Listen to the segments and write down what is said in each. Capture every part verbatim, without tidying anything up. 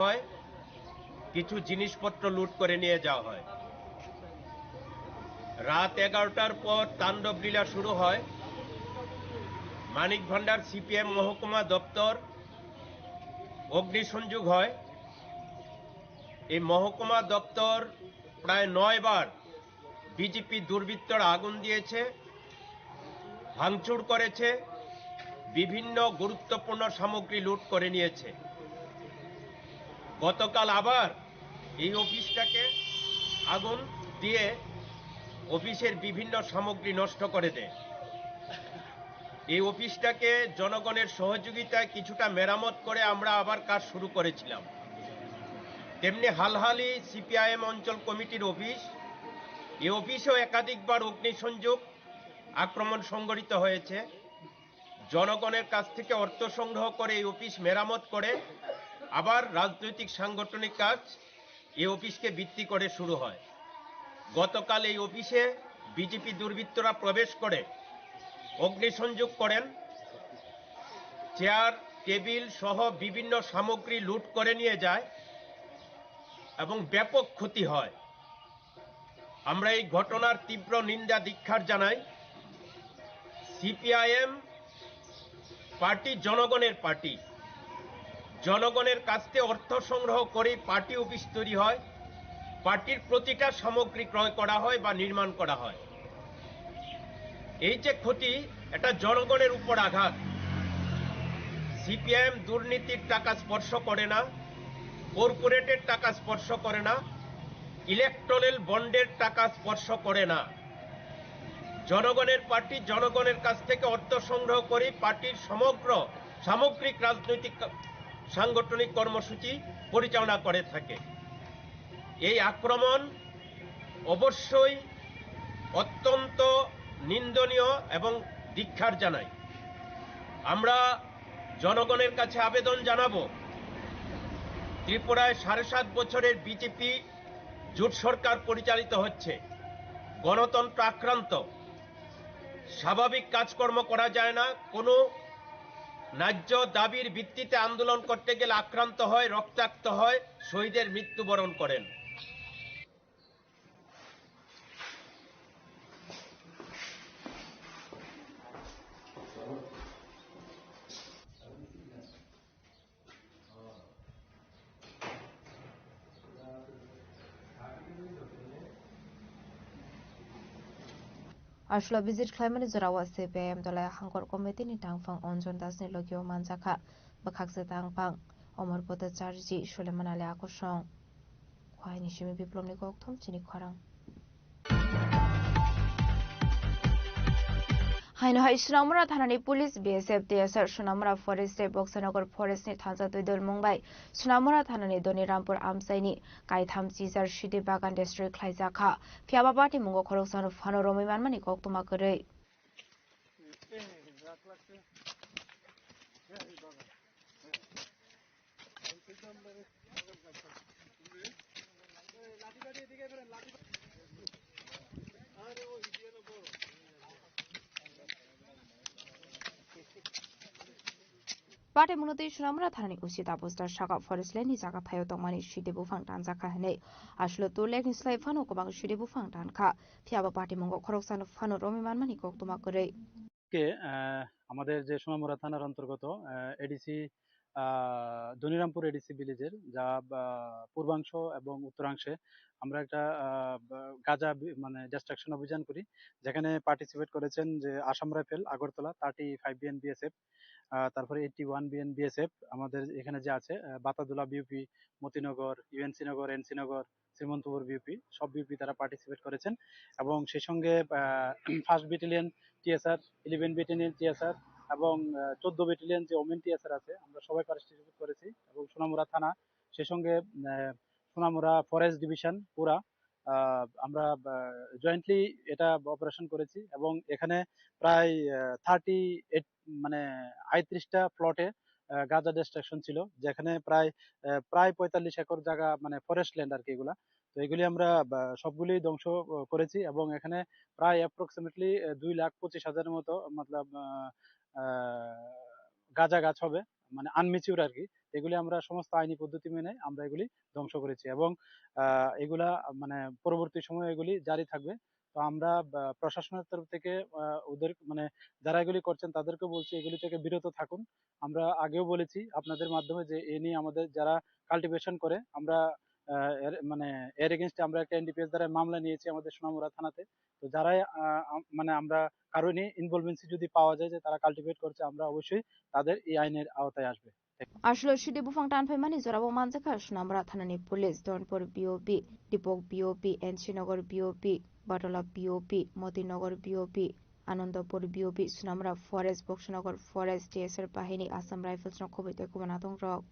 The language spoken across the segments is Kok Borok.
হয়, কিছু জিনিসপত্র লুট করে নিয়ে যাওয়া হয়। রাত এগারোটার পর তাণ্ডব লীলা শুরু হয়। মানিক ভান্ডার সিপিএম মহকুমা দপ্তর অগ্নিসংযোগ হয়। এই মহকুমা দপ্তর প্রায় নয় বার বিজেপি দুর্বৃত্তরা আগুন দিয়েছে, ভাঙচুর করেছে, বিভিন্ন গুরুত্বপূর্ণ সামগ্রী লুট করে নিয়েছে। গতকাল আবার এই অফিসটাকে আগুন দিয়ে অফিসের বিভিন্ন সামগ্রী নষ্ট করে দেয়। এই অফিসটাকে জনগণের সহযোগিতায় কিছুটা মেরামত করে আমরা আবার কাজ শুরু করেছিলাম। তেমনি হালহালি সিপিআইএম অঞ্চল কমিটির অফিস, এই অফিসেও একাধিকবার অগ্নিসংযোগ, আক্রমণ সংঘটিত হয়েছে। জনগণের কাছ থেকে অর্থ সংগ্রহ করে এই অফিস মেরামত করে আবার রাজনৈতিক সাংগঠনিক কাজ এই অফিসকে ভিত্তি করে শুরু হয়। গতকাল এই অফিসে বিজেপি দুর্বৃত্তরা প্রবেশ করে অগ্নিসংযোগ করেন, চেয়ার, টেবিল সহ বিভিন্ন সামগ্রী লুট করে নিয়ে যায় এবং ব্যাপক ক্ষতি হয়। আমরা এই ঘটনার তীব্র নিন্দা ধিক্কার জানাই। সিপিআইএম পার্টি জনগণের পার্টি। জনগণের কাছ থেকে অর্থ সংগ্রহ করেই পার্টি অফিস তৈরি হয়, পার্টির প্রতিটা সামগ্রী ক্রয় করা হয় বা নির্মাণ করা হয়। এই যে ক্ষতি, এটা জনগণের উপর আঘাত। সিপিআইএম দুর্নীতির টাকা স্পর্শ করে না, কর্পোরেটের টাকা স্পর্শ করে না, ইলেকট্রাল বন্ডের টাকা স্পর্শ করে না। জনগণের পার্টি জনগণের কাছ থেকে অর্থ সংগ্রহ করে পার্টির সমগ্র সামগ্রিক রাজনৈতিক কা-, সাংগঠনিক কর্মসূচি পরিচালনা করে থাকে। এই আক্রমণ অবশ্যই অত্যন্ত নিন্দনীয় এবং ধিক্কার জানাই। আমরা জনগণের কাছে আবেদন জানাবো, ত্রিপুরায় সাড়ে সাত বছরের বিজেপি জোট সরকার পরিচালিত হচ্ছে, গণতন্ত্র আক্রান্ত, স্বাভাবিক কাজকর্ম করা যায় না, কোনো ন্যায্য দাবির ভিত্তিতে আন্দোলন করতে গেলে আক্রান্ত হয়, রক্তাক্ত হয়, শহীদের মৃত্যুবরণ করেন। Aswk visit khlaimani jorao C P I M dole hangkor committee ni tangphang Anjan Das ni logio manjakha bwkhaksa tangphang Amar Bhattacharjee, Suleiman Ali Akosong. Khwai ni simi Biplomni kokthom chini khorang. Haino hai Sonamura thanani police, B S F, T S R, Sonamura forest tei Boksanagar forest ni thansa twi dol mung bai Sonamura thanani Doni Rampur amchaini kaitham chijar sidi bagan destroy khlaijakha. Phiyaba party mungo khoroksano phano romwi manmani koktwma kwrwi. Party mungno twi Sonamura thanani O C Tapos Das sakha forest land ni jaga thaio tongmani sidi buphang tanjakha hinwi. Aswk turlekni slai phano kwbang sidi buphang tankha. Phiyaba party mungo khoroksano phano romwi manmani koktwma kwrwi. আজকে, আহ, আমাদের যে সোনামুড়া থানার অন্তর্গত, আহ, এডিসি, আহ, ধনিরামপুর এডিসি ভিলেজের যা, আহ, পূর্বাংশ এবং উত্তরাংশে আমরা একটা, আহ, বা-, গাঁজা বি-, মানে ডিস্ট্রাকশন অভিযান করি, যেখানে পার্টিসিপেট করেছেন যে Assam rifle, Agartala, thirty five BN BSF, ah, তারপরে এইটটি ওয়ান বিএন বিএসএফ, আমাদের এখানে যে আছে, ah, Batadula BOP, Motinagar, UNC Nagar, NC Nagar, Srimantapur BOP, সব বিউপি তারা পার্টিসিপেট করেছেন এবং সেই সঙ্গে, ah, first battalion TSR, eleven battalion TSR এবং, আহ, চোদ্দ ব্যাটালিয়ন যে ওমেন টিএসআর আছে, আমরা সবাই পার্টিসিপেট করেছি এবং সোনামুড়া থানা, সেই সঙ্গে, আহ, সোনামুড়া ফরেস্ট ডিভিশন পুরা, আহ, আমরা, আহ, জয়েন্টলি এটা অপারেশন করেছি এবং এখানে প্রায়, আহ, থার্টি এইট, মানে আটত্রিশটা প্লটে, আহ, গাঁজা ডিস্ট্রাকশন ছিল, যেখানে প্রায়, আহ, প্রায় পঁয়তাল্লিশ একর জায়গা, মানে ফরেস্ট ল্যান্ড আর কি এগুলা। তো এগুলি আমরা, আহ, সবগুলি ধ্বংস, আহ, করেছি এবং এখানে প্রায় অ্যাপ্রক্সিমেটলি, আহ, দুই লাখ পঁচিশ হাজারের মতো, মতলব, আহ, আহ, গাঁজা গাছ হবে, মানে আনম্যাচিউর আর কি। এগুলি আমরা সমস্ত আইনি পদ্ধতি মেনে আমরা এগুলি ধ্বংস করেছি এবং, আহ, এগুলা মানে পরবর্তী সময় এগুলি জারি থাকবে। তো আমরা, আহ, প্রশাসনের তরফ থেকে, আহ, ওদের মানে যারা এগুলি করছেন তাদেরকে বলছি এগুলি থেকে বিরত থাকুন। আমরা আগেও বলেছি আপনাদের মাধ্যমে যে এ নিয়ে আমাদের যারা কাল্টিভেশন করে আমরা, আহ, এর মানে এর এগেইনস্টে আমরা একটা এনডিপিএস দ্বারা মামলা নিয়েছি আমাদের সোনামুড়া থানাতে। তো যারাই, আহ, আম-, মানে আমরা কারো নিয়ে ইনভলভেন্সি যদি পাওয়া যায় যে তারা কাল্টিভেট করছে, আমরা অবশ্যই তাদের এই আইনের আওতায় আসবে। Ashwini Shidi buphang tanphaimani jorao manjakha Sonamura thanani police, Donpur B O P, Dipok B O P, N C Nagar B O P, Batala B O P, Motinagar B O P, Anandapur B O P, Sonamura Forest, Boksanagar Forest, T S R bahini, Assam Rifles no khoboi tei kubun atongrok.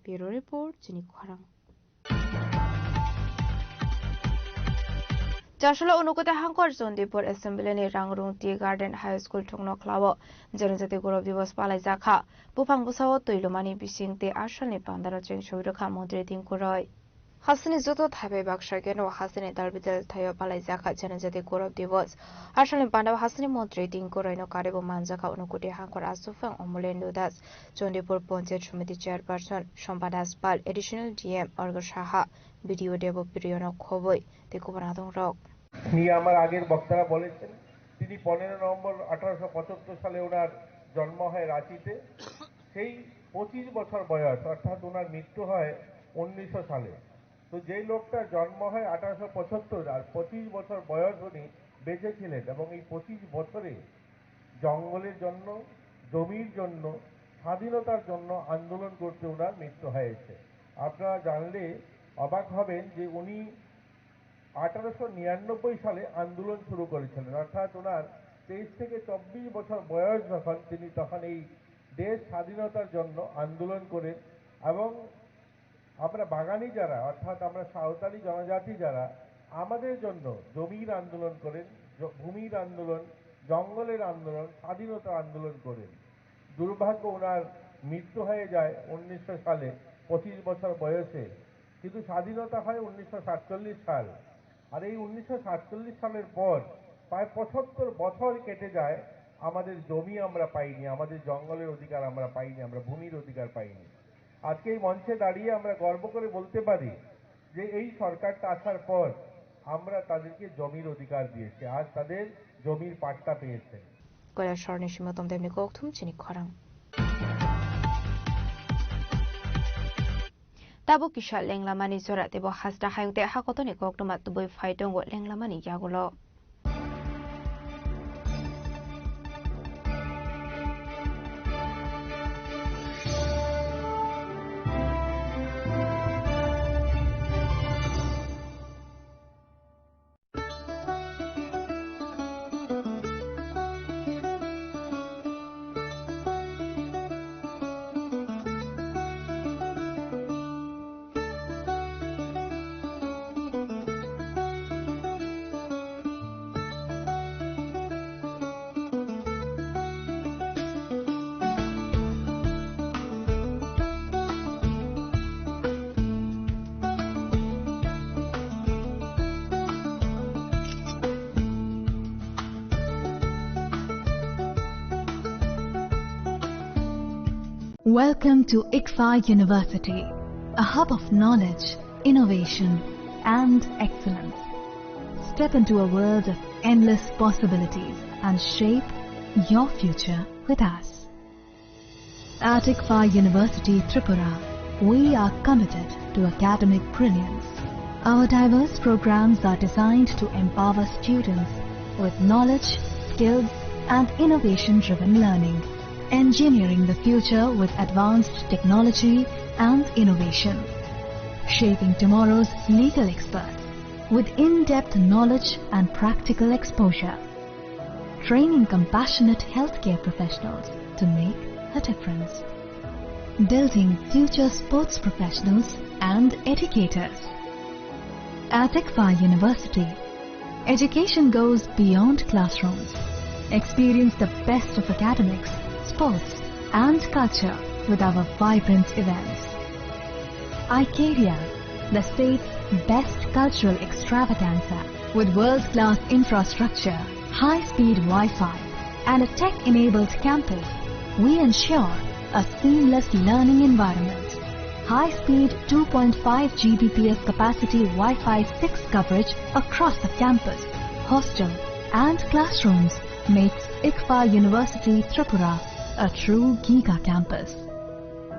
Bureau Report, Chini Khorang. Chasolo Unukoti Hangkor Chondipur Assembly ni Rangrung Tea Garden High School thukno khlao Janajati Gaurav Divas palaijakha. Buphang bwsao twi lumani bising tei asalni pandano cheng soi rwkha Montri Tinku Roy. Hasteni joto thaibai baksa geno hasteni dalbidal thaio palaijakha Janajati Gaurav Divas. Asalni pandao hasteni montri Tinku Royno karibo manjakha Unukoti Hangkor Asufang Omolendu Das, Chondipur Panchayat Samiti Chairperson Shompa Das Pal, Additional D M Argo Saha, B D O Debo Priyono khoboi tei kubun adongrok. নিয়ে আমার আগের বক্তারা বলেছেন, তিনি পনেরো নভেম্বর আঠারোশো পঁচাত্তর সালে ওনার জন্ম হয় রাঁচিতে। সেই পঁচিশ বছর বয়স, অর্থাৎ ওনার মৃত্যু হয় উনিশশো সালে। তো যেই লোকটার জন্ম হয় আঠারোশো পঁচাত্তর আর পঁচিশ বছর বয়স উনি বেঁচে ছিলেন এবং এই পঁচিশ বছরে জঙ্গলের জন্য, জমির জন্য, স্বাধীনতার জন্য আন্দোলন করতে ওনার মৃত্যু হয়েছে। আপনারা জানলে অবাক হবেন যে উনি আঠারোশো নিরানব্বই সালে আন্দোলন শুরু করেছিলেন, অর্থাৎ ওনার তেইশ থেকে চব্বিশ বছর বয়স যখন, তিনি তখন এই দেশ স্বাধীনতার জন্য আন্দোলন করেন। এবং আমরা বাগানি যারা, অর্থাৎ আমরা সাঁওতালি জনজাতি যারা, আমাদের জন্য জমির আন্দোলন করেন, জ-, ভূমির আন্দোলন, জঙ্গলের আন্দোলন, স্বাধীনতার আন্দোলন করেন। দুর্ভাগ্য, ওনার মৃত্যু হয়ে যায় উনিশশো সালে, পঁচিশ বছর বয়সে। কিন্তু স্বাধীনতা হয় উনিশশো সাতচল্লিশ সাল। আর এই উনিশশো সাতচল্লিশ সালের পর প্রায় পঁচাত্তর বছর কেটে যায়, আমাদের জমি আমরা পাইনি, আমাদের জঙ্গলের অধিকার আমরা পাইনি, আমরা ভূমির অধিকার পাইনি। আজকে এই মঞ্চে দাঁড়িয়ে আমরা গর্ব করে বলতে পারি যে এই সরকারটা আসার পর আমরা তাদেরকে জমির অধিকার দিয়েছি, আজ তাদের জমির পাট্টা পেয়েছেন। Koilasor ni simi tongthai ni kokthum chini khorang. Tabuk kisa lenglamani jora teibo hasta hayung tei hakotoni koktwma tubui phai tongo lenglamani yagulo. Welcome to ICFAI University, a hub of knowledge, innovation, and excellence. Step into a world of endless possibilities and shape your future with us. At ICFAI University Tripura, we are committed to academic brilliance. Our diverse programs are designed to empower students with knowledge, skills, and innovation-driven learning. Engineering the future with advanced technology and innovation. Shaping tomorrow's legal experts with in-depth knowledge and practical exposure. Training compassionate healthcare professionals to make a difference. Building future sports professionals and educators. At ICFAI University, education goes beyond classrooms. Experience the best of academics, sports, and culture with our vibrant events. iCareer, The state's best cultural extravaganza with world-class infrastructure, high-speed Wi-Fi, and a tech-enabled campus, we ensure a seamless learning environment. High-speed two point five G B P S capacity Wi-Fi six coverage across the campus, hostel, and classrooms makes ICFAR University Tripura a true giga campus.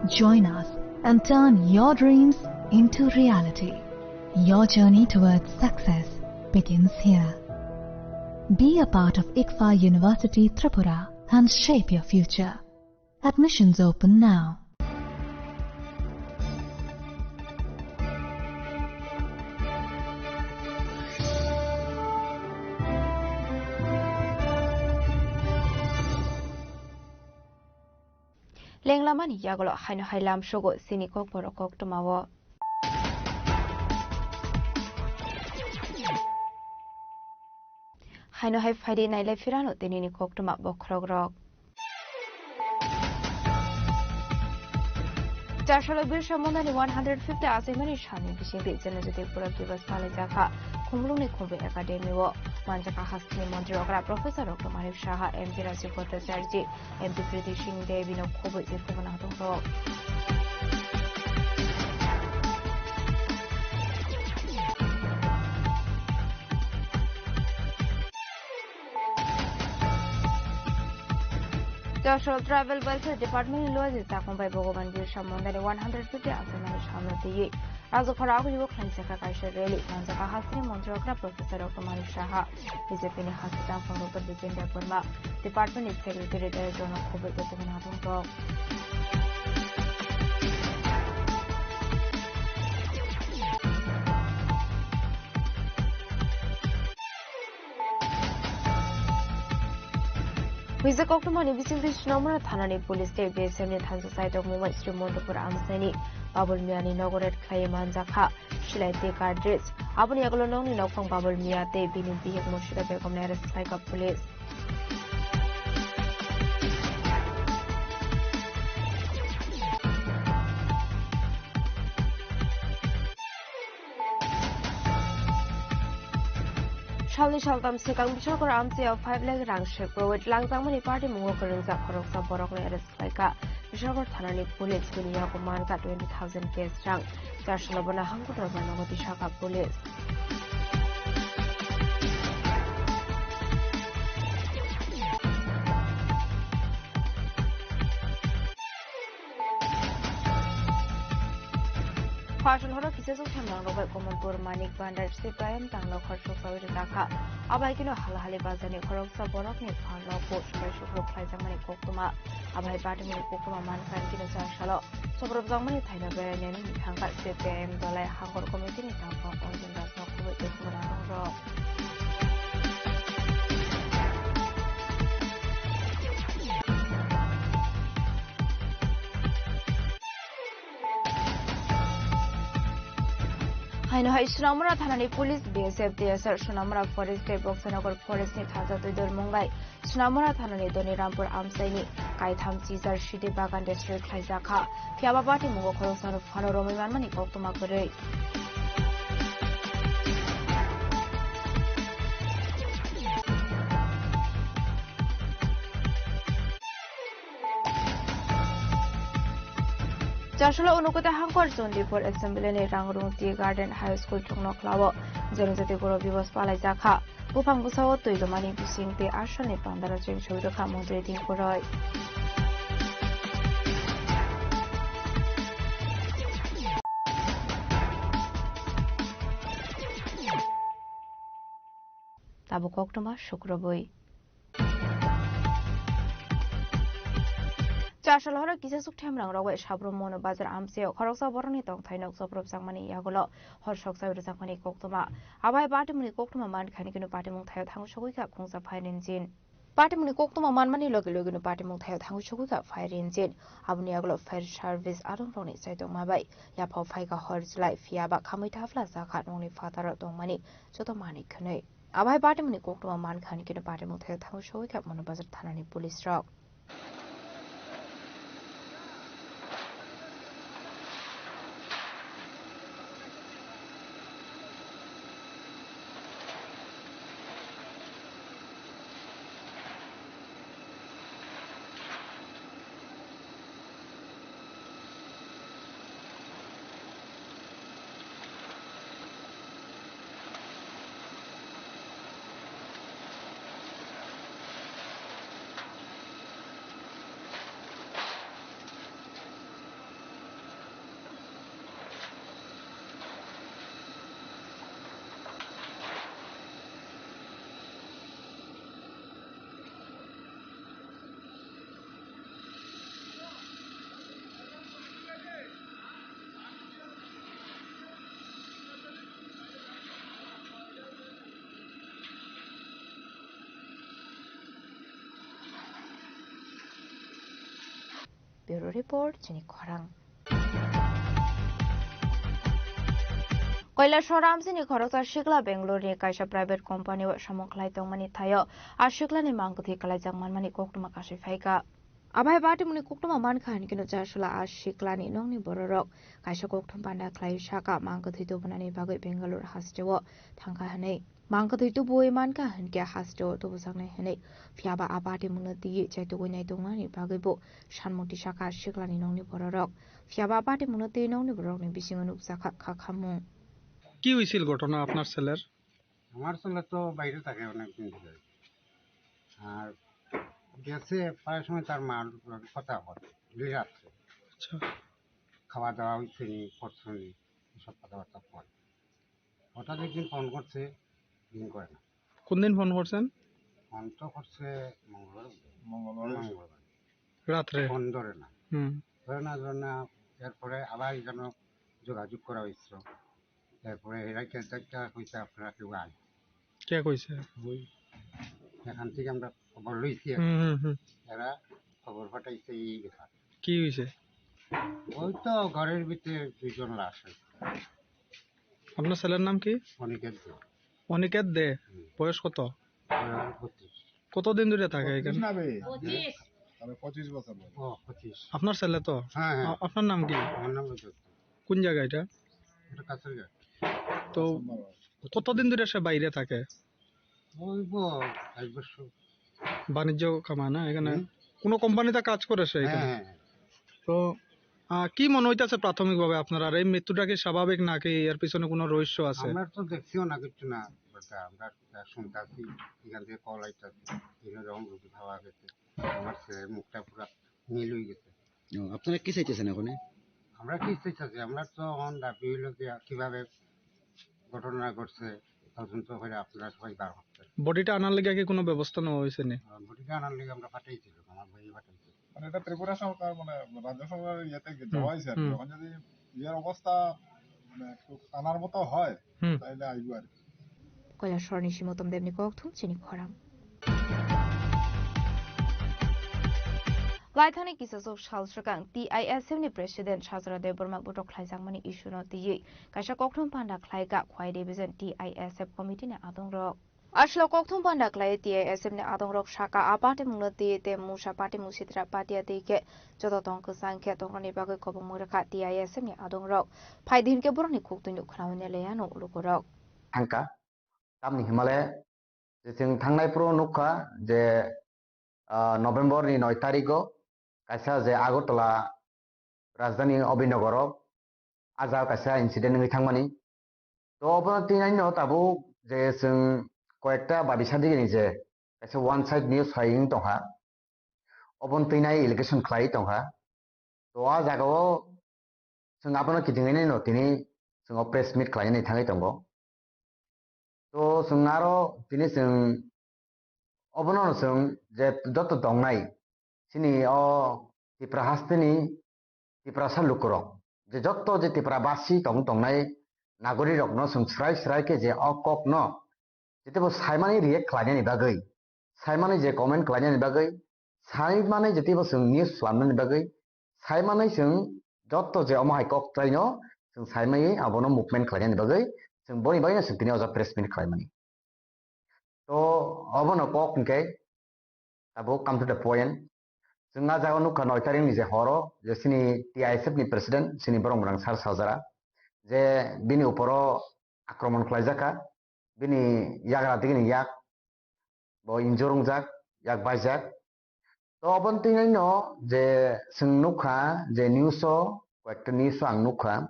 Join us and turn your dreams into reality. Your journey towards success begins here. Be a part of ICFAR University Tripura and shape your future. Admissions open now. Lenglamani yagulo haino hai lamsogo chini kokborok koktwmao. Haino hai phaidi nailai phirano tinini koktwma bokhorokrok. Chasalo Birsa Mundani one hundred fifty achaimani salni bisingtwi Janajati Gaurav Diwas palaijak kha Khumulwngni Khumbu Academy o. Manjakha hasteni montri okra Professor Doctor Manik Saha, M P Rajiv Bhattacharya, M P Kriti Singh Devi no khobwi tei khobwi nangtong rok. Chasalo Tribal Welfare Department ni Luaji Chakma bai Bhagwan Birsa Mundani one hundred fifty achaimani salno twiwi Rajkhora aguyugo khlaijak kha kaisa rally. Manjakha hasteni montri okra Professor Doctor Manik Saha, B J P ni hasteni tangphang Doctor Bijendra Verma, department ni secretary tei jono khobwi tei khobwi nangtong rok. Huijak koktwmani bisingtwi Sonamura thanani police tei B S F ni thansa saitok mungbai Sri Montupur amchaini Babul Miyani nogo raid khlaiwi manjak kha silai tei cartridge. Aboni yagulo nokni nokphang Babul Miya tei bini bihik Murshida Begumni arrest khlai kha police. Salni saltam swkang Biswakar amchaio five lakh rang se private langjakmani party mungo kwrwngjak khoroksa borokno arrest khlaikha Biswakar thanani police, bini yago mankha twenty thousand cash rang. Chasalo bono hangkutro rwmani nogo tisakha police. Phasal horo kisa suk themrang rok bai Kamalpur Manik Bhandar C P I M tanglo khoroksa wi rwkha. Abai kino Halahali bazar ni khoroksa borok ni phan rok bo subai sukro khlaijakmani koktwma. Abai party ni koktwma mankha kino chasalo sobrobjakmani thaino berai nani thangkha C P I M dolai hangkor committee ni tangphang Anjan Das no khobwi tei khobwi rok. Haino hai Sonamura thanani police, B S F, T S R, Sonamura Forest tei Boksanagar Forest ni thaja twi dol mungbai Sonamura thanani Doni Rampur amchaini kaitham chijar sidi bagan destroy khlaijak kha. Phiya ba party mungo khoroksa no phano romwi manmani koktwma kwrwi. Chasalo Unakoti hangkor Chandipur Assembly ni Rangrung Tea Garden High School chuknokhla o Janajati Gaurav Diwas palaijak kha. Buphang bwsao twi lomani bising tei asalni pandaro cheng soi rwkha montri Dingku Roy. Tabuk koktwma sukrubwi. Chasal horo kisa suk themrang rogwi Sabrum Mono Bazar amchaio khoroksa borokni tongthai nok chopropjakmani yagulo hor soksa rwjakmani koktwma. Abai patimungni koktwma mankha hwnwi kheno patimung thaio thangwi sogwi kha khungsa Phairinjin. Patimungni koktwma manmani logi logino patimung thaio thangwi sogwi kha Phairinjin. Aboni yagulo fire service adongrokni chaitokma bai yaphao phaikha hor chwlai, phiya ba khamwi thapla chakha nokni phataro tongmani joto manwi khwnwi. Abai patimungni koktwma mankha hwnwi kheno patimung thaio thangwi sogwi kha Mono Bazar thanani police rok. Bureau Report, chini khorang. Kailasor Ramsini khoroksa sikla Bangalore ni kaisa private company o samung khlai tongmani thaio a siklani mang kwthwi kalaijak manmani koktwma kasui phaikha. Abai batimungni koktwma mankha hinkhe no chasula a siklani nokni bororok kaisa kokthum panda khlai saka mang kwthwi tubunani bagwi Bangalore hasteo thangkha hinwi. Mang kwthwi tubui mankha hinkhe hasteo tubujaknai hinwi. Phiyaba a batimungno twiwi chaitugwi naituknani bagwi bo sanmung tisakha siklani nokni bororok. Phiyaba a batimungno twi nokni bororokni bisingo nukjakha kha khamung. কি হয়েছিল ঘটনা আপনার ছেলের? আমার ছেলে তো বাইরে থাকে অনেক দিন ধরে। আর গেছে প্রায় সময় তার মার লগে কথা বলে, দুই রাত্রে। আচ্ছা। খাওয়া দাওয়া হইছে নি, করছে নি, এসব কথাবার্তা বলে। হঠাৎ একদিন ফোন করছে, দিন করে না। কোন দিন ফোন করছেন? ফোন তো করছে মঙ্গলবার। মঙ্গলবার। মঙ্গলবার। রাত্রে? ফোন ধরে না। হুম। ধরে না, ধরে না, এরপরে আবার যেন যোগাযোগ করা হয়েছিল। এরপরে এরা কেদারটা কইছে আপনারা কেউ আয়। কে কইছে? ওই এখান থেকে আমরা খবর লইছি আর কি। হুম, হুম, হুম। এরা খবর পাঠাইছে এই ব্যাপার। কি হইছে? ওই তো ঘরের ভিতরে দুইজন লাশ হয়েছে। আপনার ছেলের নাম কি? অনিকেত দে। অনিকেত দে? হুম। বয়স কত? বয়স পঁচিশ। কতদিন ধরে থাকে এখানে? পঁচিশ না বে? পঁচিশ। তাহলে পঁচিশ বছর বয়স। ও, পঁচিশ। আপনার ছেলে তো? হ্যাঁ, হ্যাঁ। আ-, আপনার নাম কি? আমার নাম অনিকেত দে। কোন জায়গা এটা? এটা কাছের ঘাট। তো কতদিন ধরে সে বাইরে থাকে? ওই ব-, এক বছর। বাণিজ্য কামায় না এখানে? হুম। কোনো কোম্পানিতে কাজ করে সে এখানে? হ্যাঁ, হ্যাঁ, হ্যাঁ। তো, আহ, কি মনে হইতাছে প্রাথমিকভাবে আপনার? আর এই মৃত্যুটা কি স্বাভাবিক নাকি এর পিছনে কোনো রহস্য আছে? আমরা তো দেখছিও না কিচ্ছু না, বলতে আমরা শুনতাছি, এখান থেকে কল আইতাছে, এখানে যখন রুটি খাওয়া গেছে, আমার ছেলের মুখটা পুরা নীল হয়ে গেছে। ও, আপনারা কি চাইতেছেন এখন? আমরা কি চাইতেছি? আমরা তো এখন দাবি হইলো যে কিভাবে ঘটনা ঘটছে, তদন্ত করে আপনারা সবাই বার করতে। বডিটা আনার লাগি কি কোনো ব্যবস্থা নেওয়া হয়েছে নি? আহ, বডিটা আনার লাগি আমরা পাঠাইছিলাম, আমার ভাই পাঠাইছিল। মানে এটা ত্রিপুরা সরকার, মানে রাজ্য সরকারের ইয়েতে কি হুম, দেওয়া হয়েছে আর কি। হুম। এখন যদি ইয়ের অবস্থা মানে একটু আনার মতো হয়, হুম। তাহলে আইবো আর কি। Kailasor ni Simotom Debni kokthum chini khorang. Laithangni kisasok sal swkang T I S F ni President Sajra Debbarma botok khlaijakmani issue no twiwi kaisa kokthum panda khlaikha Khwai Division T I S F committee ni adongrok. Aswk kokthum panda khlai T I S F ni adongrok saka a patimungno twi tei mungsa patimung sitra patia twi khe joto tong kwchang khe tongnani bagwi kobongma rwkha T I S F ni adongrok. Phai din khe borokni khuktwi nuk khna hwnwi le ano lukurok. Thangkha. Tamni himale je chwng thangnai phuru nukha je, ah, November ni noi tarigo kaisa je Agartala rajdhani Abhinagaro ah jaga kaisa incident wngwi thangmani. To obo twi naino tabuk je chwng koyekta babi sadigini je kaisa one side news phai wng tongkha, obo twi nai allegation khlai tongkha. To ah jagao chwng abono kitingwi naino tini chwng o press meet khlainani thangwi tongo. To chwng aro tini chwng obono chwng je joto tongnai chini o Tipra hasteni Tiprasa lukurok je joto je Tipra basi tong tongnai nagorirokno chwng srai srai khe je o kokno jete bo saimani react khlainani bagwi, saimani je comment khlainani bagwi, saimani jete bo chwng news slamnani bagwi, saimani chwng joto je omo hai kok tlaino chwng saimani abono movement khlainani bagwi chwng boni bagwino chwng tini o jaga press meet khlaimani. To obono kok hwnkhe tabuk come to the point. Chwng ah jagao nukha noi tarikni je horo je chini T I S F ni president chini borok gwnang Sir Sajra je bini uporo akromon khlaijakha, bini yagra digini yak bo injure wngjak, yak baijak. To obo twi naino je chwng nukha je news o, koyekta news o ang nukha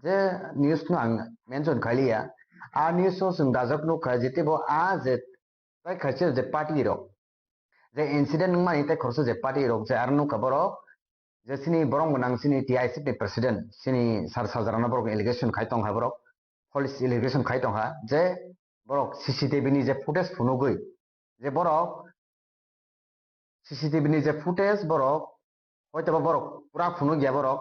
je news no ang mention khailiya. A news o chwng dajak nukha je teibo a je tai khaisa je party rok je incident wngmani tai khoroksa je party rok je aro nukha borok je chini borok gwnang chini T I S F ni president chini Sir Sajrano borok allegation khai tongkha borok. Police allegation khai tongkha je borok C C T V ni je footage phunugwi je borok C C T V ni je footage borok hoitoba borok pura phunukya borok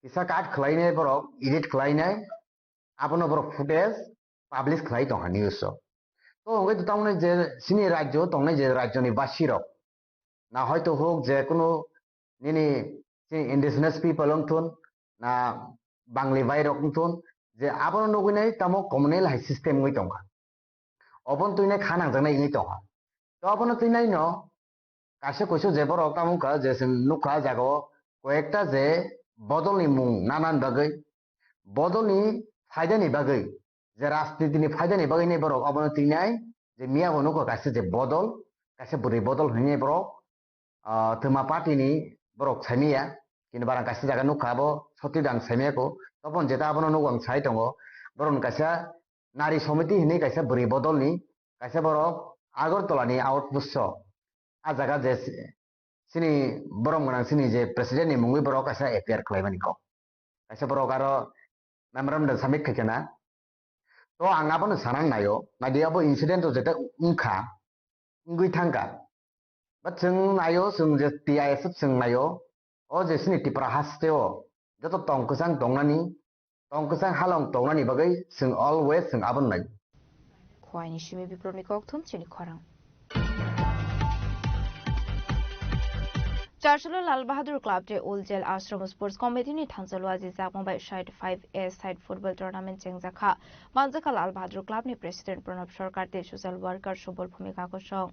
kisa cut khlainai borok edit khlainai abono borok footage publish khlai tongkha news o. To hwnkhe to tamoni je chini rajyo tongnai je rajyoni basirok na hoito huk je kunu nini chini indigenous people wng thun, na Bangli bai rok wng thun, je abono nugwi nai tamo communal hai system wngwi tongkha. Obono twi nai kha nangjak nai wngwi tongkha. To obono twi nai no kaisa kuisu je borok tamo wngkha je chwng nukha jaga o koyekta je bodol ni mung nanan bagwi, bodol ni phaida ni bagwi, je rajniti ni phaida ni bagwi nai borok obono twi nai je miya bo nukha kaisa je bodol, kaisa bwrwi bodol hinwi borok ah, twma party ni borok saimaya, kini barang kaisa jaga nukha abo sotwi dang saimaya ko, topon jeta abono nugo ang sai tongo, borok ni kaisa nari somiti hinwi kaisa bwrwi bodol ni kaisa borok Agartala ni outpost o, ah jaga je si-, sini borom gwnang sini je president ni mungwi borok kaisa appear khlaimani kok. Kaisa borok aro memorandum submit khai khana. To ang abono sana naio, naidi abo incident to jeta wngkha, wngwi thangkha. But chwng naio, chwng je T I S F chwng naio, o je sini Tripura haste o joto tong kwchang tongnani, tong kwchang halong tongnani bagwi chwng always chwng abono naio. Khwaini simi Biplobni kokthum chini khorang. Charchalo Lal Bahadur Club tei Old Jail Ashram Sports Committee ni thansa luaji jakma bai side five A side football tournament chengjakha. Manjakha Lal Bahadur Club ni President Pranab Sarkar tei social worker Subol Bhumika kosong.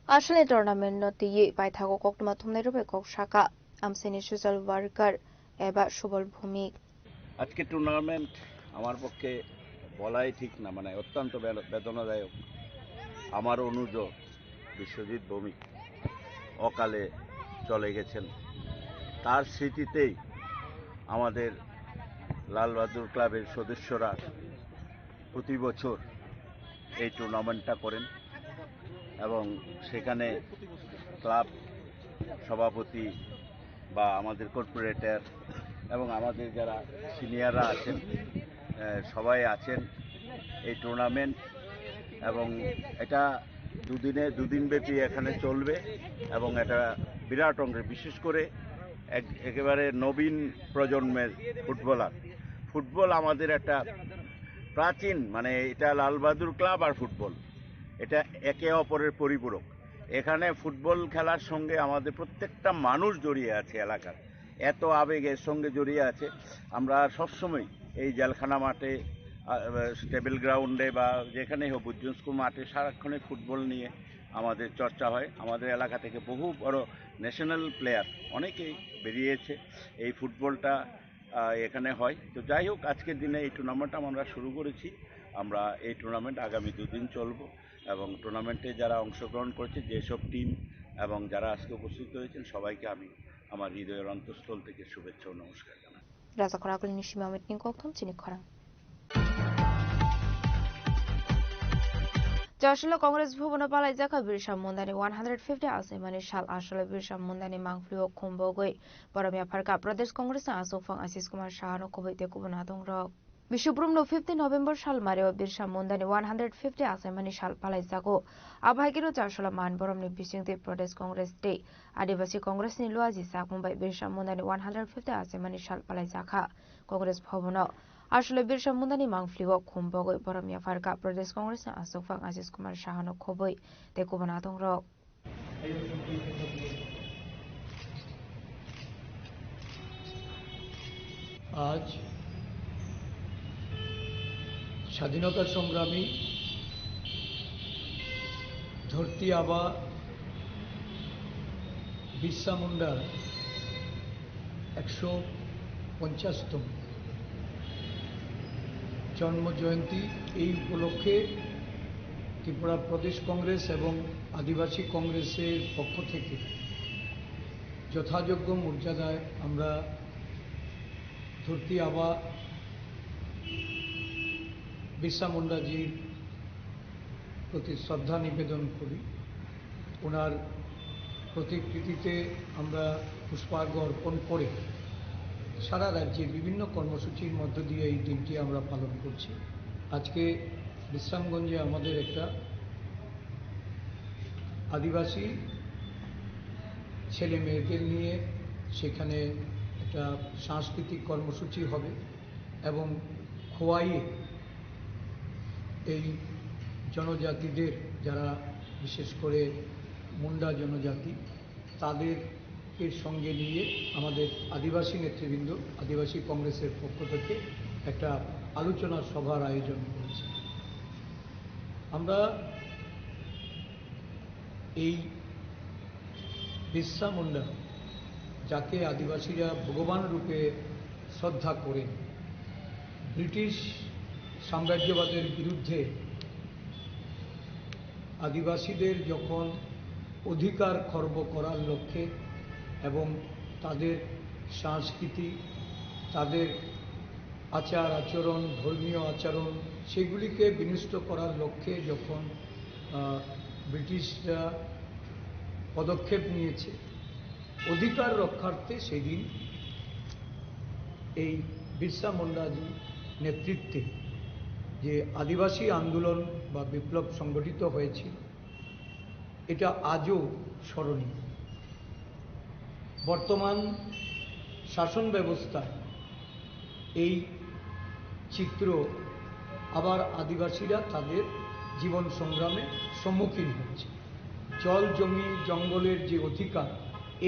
Asole tournament no twiwi paithago koktwma thumnai rok bai kok saka amsini social worker eba Subol Bhumik. আজকে টুর্নামেন্ট আমার পক্ষে বলাই ঠিক না, মানে অত্যন্ত বেদ-, বেদনাদায়ক। আমার অনুজ বিশ্বজিৎ ভৌমিক অকালে চলে গেছেন। তার স্মৃতিতেই আমাদের লাল বাহাদুর ক্লাবের সদস্যরা প্রতি বছর এই টুর্নামেন্টটা করেন এবং সেখানে ক্লাব সভাপতি বা আমাদের কর্পোরেটর এবং আমাদের যারা সিনিয়ররা আছেন, আহ, সবাই আছেন। এই টুর্নামেন্ট এবং এটা দুদিনে, দুদিনব্যাপী এখানে চলবে এবং এটা বিরাট অঙ্কের, বিশেষ করে এক-, একেবারে নবীন প্রজন্মের ফুটবলার। ফুটবল আমাদের একটা প্রাচীন, মানে, এটা লালবাহাদুর ক্লাব আর ফুটবল, এটা একে অপরের পরিপূরক। এখানে ফুটবল খেলার সঙ্গে আমাদের প্রত্যেকটা মানুষ জড়িয়ে আছে এলাকার, এত আবেগ এর সঙ্গে জড়িয়ে আছে। আমরা সবসময় এই জেলখানা মাঠে, আহ, টেবিল গ্রাউন্ডে বা যেখানেই হোক, বুজ্জুন স্কুল মাঠে সারাক্ষণই ফুটবল নিয়ে আমাদের চর্চা হয়। আমাদের এলাকা থেকে বহু বড় ন্যাশনাল প্লেয়ার অনেকেই বেরিয়েছে এই ফুটবলটা, আহ, এখানে হয়। তো যাই হোক, আজকের দিনে এই টুর্নামেন্ট আমরা শুরু করেছি। আমরা এই টুর্নামেন্ট আগামী দুদিন চলবো এবং টুর্নামেন্টে যারা অংশগ্রহণ করেছে, যেসব টিম এবং যারা আজকে উপস্থিত হয়েছেন, সবাইকে আমি আমার হৃদয়ের অন্তঃস্থল থেকে শুভেচ্ছা ও নমস্কার জানাই। Raja Khorang ni simi Amit ni kokthum chini khorang. Charchalo Congress Bhavan o palaijakha Birsa Munda ni one hundred fifty achaimani sal. Asole Birsa Munda ni mangpili o khum bogwi borom yapharkha Pradesh Congress ni achukphang Ashish Kumar Saha no kubui tei kubun adongrok. Bisuprum no fifteen November sal mari o Birsa Munda ni one hundred fifty achaimani sal palaijago. Abo hai kheno Charchalo man borom ni bisingtwi Pradesh Congress tei Adivasi Congress ni luaji jakmung bai Birsa Munda ni one hundred fifty achaimani sal palaijakha Congress Bhavan o. Asole Birsa Munda ni mangpili o khum bogwi borom yapharkha Pradesh Congress ni achukphang Ashish Kumar Saha no khobwi tei kubun adongrok. আজ স্বাধীনতা সংগ্রামী ধরতি আবা বিরসা মুন্ডার একশো পঞ্চাশতম জন্ম জয়ন্তী। এই উপলক্ষে ত্রিপুরা প্রদেশ কংগ্রেস এবং আদিবাসী কংগ্রেসের পক্ষ থেকে যথাযোগ্য মর্যাদায় আমরা ধরতি আবা বিরসা মুন্ডাজির প্রতি শ্রদ্ধা নিবেদন করি। ওনার প্রতিকৃতিতে আমরা পুষ্পার্ঘ্য অর্পণ করে সারা রাজ্যে বিভিন্ন কর্মসূচির মধ্য দিয়ে এই দিনটি আমরা পালন করছি। আজকে বিশ্রামগঞ্জে আমাদের একটা আদিবাসী ছেলে মেয়েদের নিয়ে সেখানে একটা সাংস্কৃতিক কর্মসূচি হবে এবং খোয়াইয়ে এই জনজাতিদের, যারা বিশেষ করে মুন্ডা জনজাতি, তাদেরকে সঙ্গে নিয়ে আমাদের আদিবাসী নেতৃবৃন্দ, আদিবাসী কংগ্রেসের পক্ষ থেকে একটা আলোচনা সভার আয়োজন করেছি। আমরা এই বিরসা মুন্ডা, যাকে আদিবাসীরা ভগবান রূপে শ্রদ্ধা করেন, ব্রিটিশ সাম্রাজ্যবাদের বিরুদ্ধে আদিবাসীদের যখন অধিকার খর্ব করার লক্ষ্যে এবং তাদের সংস্কৃতি, তাদের আচার আচরণ, ধর্মীয় আচরণ, সেগুলিকে বিনষ্ট করার লক্ষ্যে যখন, আহ, ব্রিটিশরা পদক্ষেপ নিয়েছে, অধিকার রক্ষার্থে সেদিন এই বিরসা মুন্ডাজি নেতৃত্বে যে আদিবাসী আন্দোলন বা বিপ্লব সংগঠিত হয়েছিল, এটা আজও স্মরণীয়। বর্তমান শাসন ব্যবস্থায় এই চিত্র আবার আদিবাসীরা তাদের জীবন সংগ্রামে সম্মুখীন হচ্ছে। জল, জমি, জঙ্গলের যে অধিকার,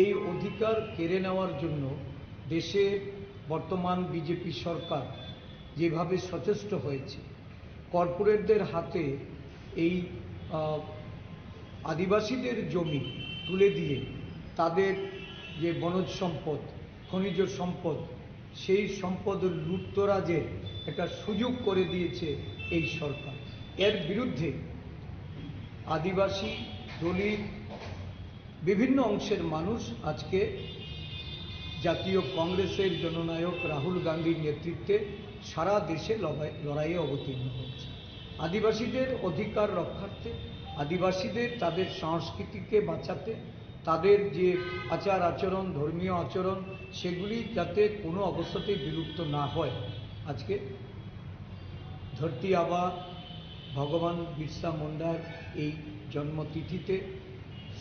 এই অধিকার কেড়ে নেওয়ার জন্য দেশে বর্তমান বিজেপি সরকার যেভাবে সচেষ্ট হয়েছে, কর্পোরেটদের হাতে এই, আহ, আদিবাসীদের জমি তুলে দিয়ে তাদের যে বনজ সম্পদ, খনিজ সম্পদ, সেই সম্পদ লুটতরাজের একটা সুযোগ করে দিয়েছে এই সরকার। এর বিরুদ্ধে আদিবাসী, দলিত, বিভিন্ন অংশের মানুষ আজকে জাতীয় কংগ্রেসের জননায়ক রাহুল গান্ধীর নেতৃত্বে সারা দেশে লড়াই-, লড়াইয়ে অবতীর্ণ হয়েছে। আদিবাসীদের অধিকার রক্ষার্থে, আদিবাসীদের তাদের সংস্কৃতিকে বাঁচাতে, তাদের যে আচার আচরণ, ধর্মীয় আচরণ, সেগুলি যাতে কোনো অবস্থাতেই বিলুপ্ত না হয়। আজকে ধরতী আবা ভগবান বিরসা মুন্ডার এই জন্মতিথিতে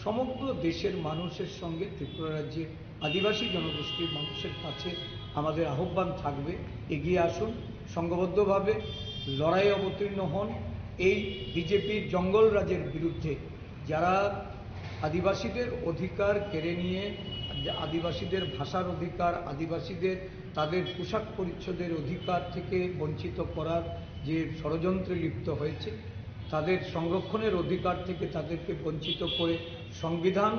সমগ্র দেশের মানুষের সঙ্গে ত্রিপুরা রাজ্যের আদিবাসী জনগোষ্ঠীর মানুষের কাছে আমাদের আহ্বান থাকবে, এগিয়ে আসুন, সংঘবদ্ধভাবে লড়াইয়ে অবতীর্ণ হন। এই বিজেপির জঙ্গল রাজের বিরুদ্ধে যারা আদিবাসীদের অধিকার কেড়ে নিয়ে, আদিবাসীদের ভাষার অধিকার, আদিবাসীদের তাদের পোশাক পরিচ্ছদের অধিকার থেকে বঞ্চিত করার যে ষড়যন্ত্রে লিপ্ত হয়েছে, তাদের সংরক্ষণের অধিকার থেকে তাদেরকে বঞ্চিত করে সংবিধান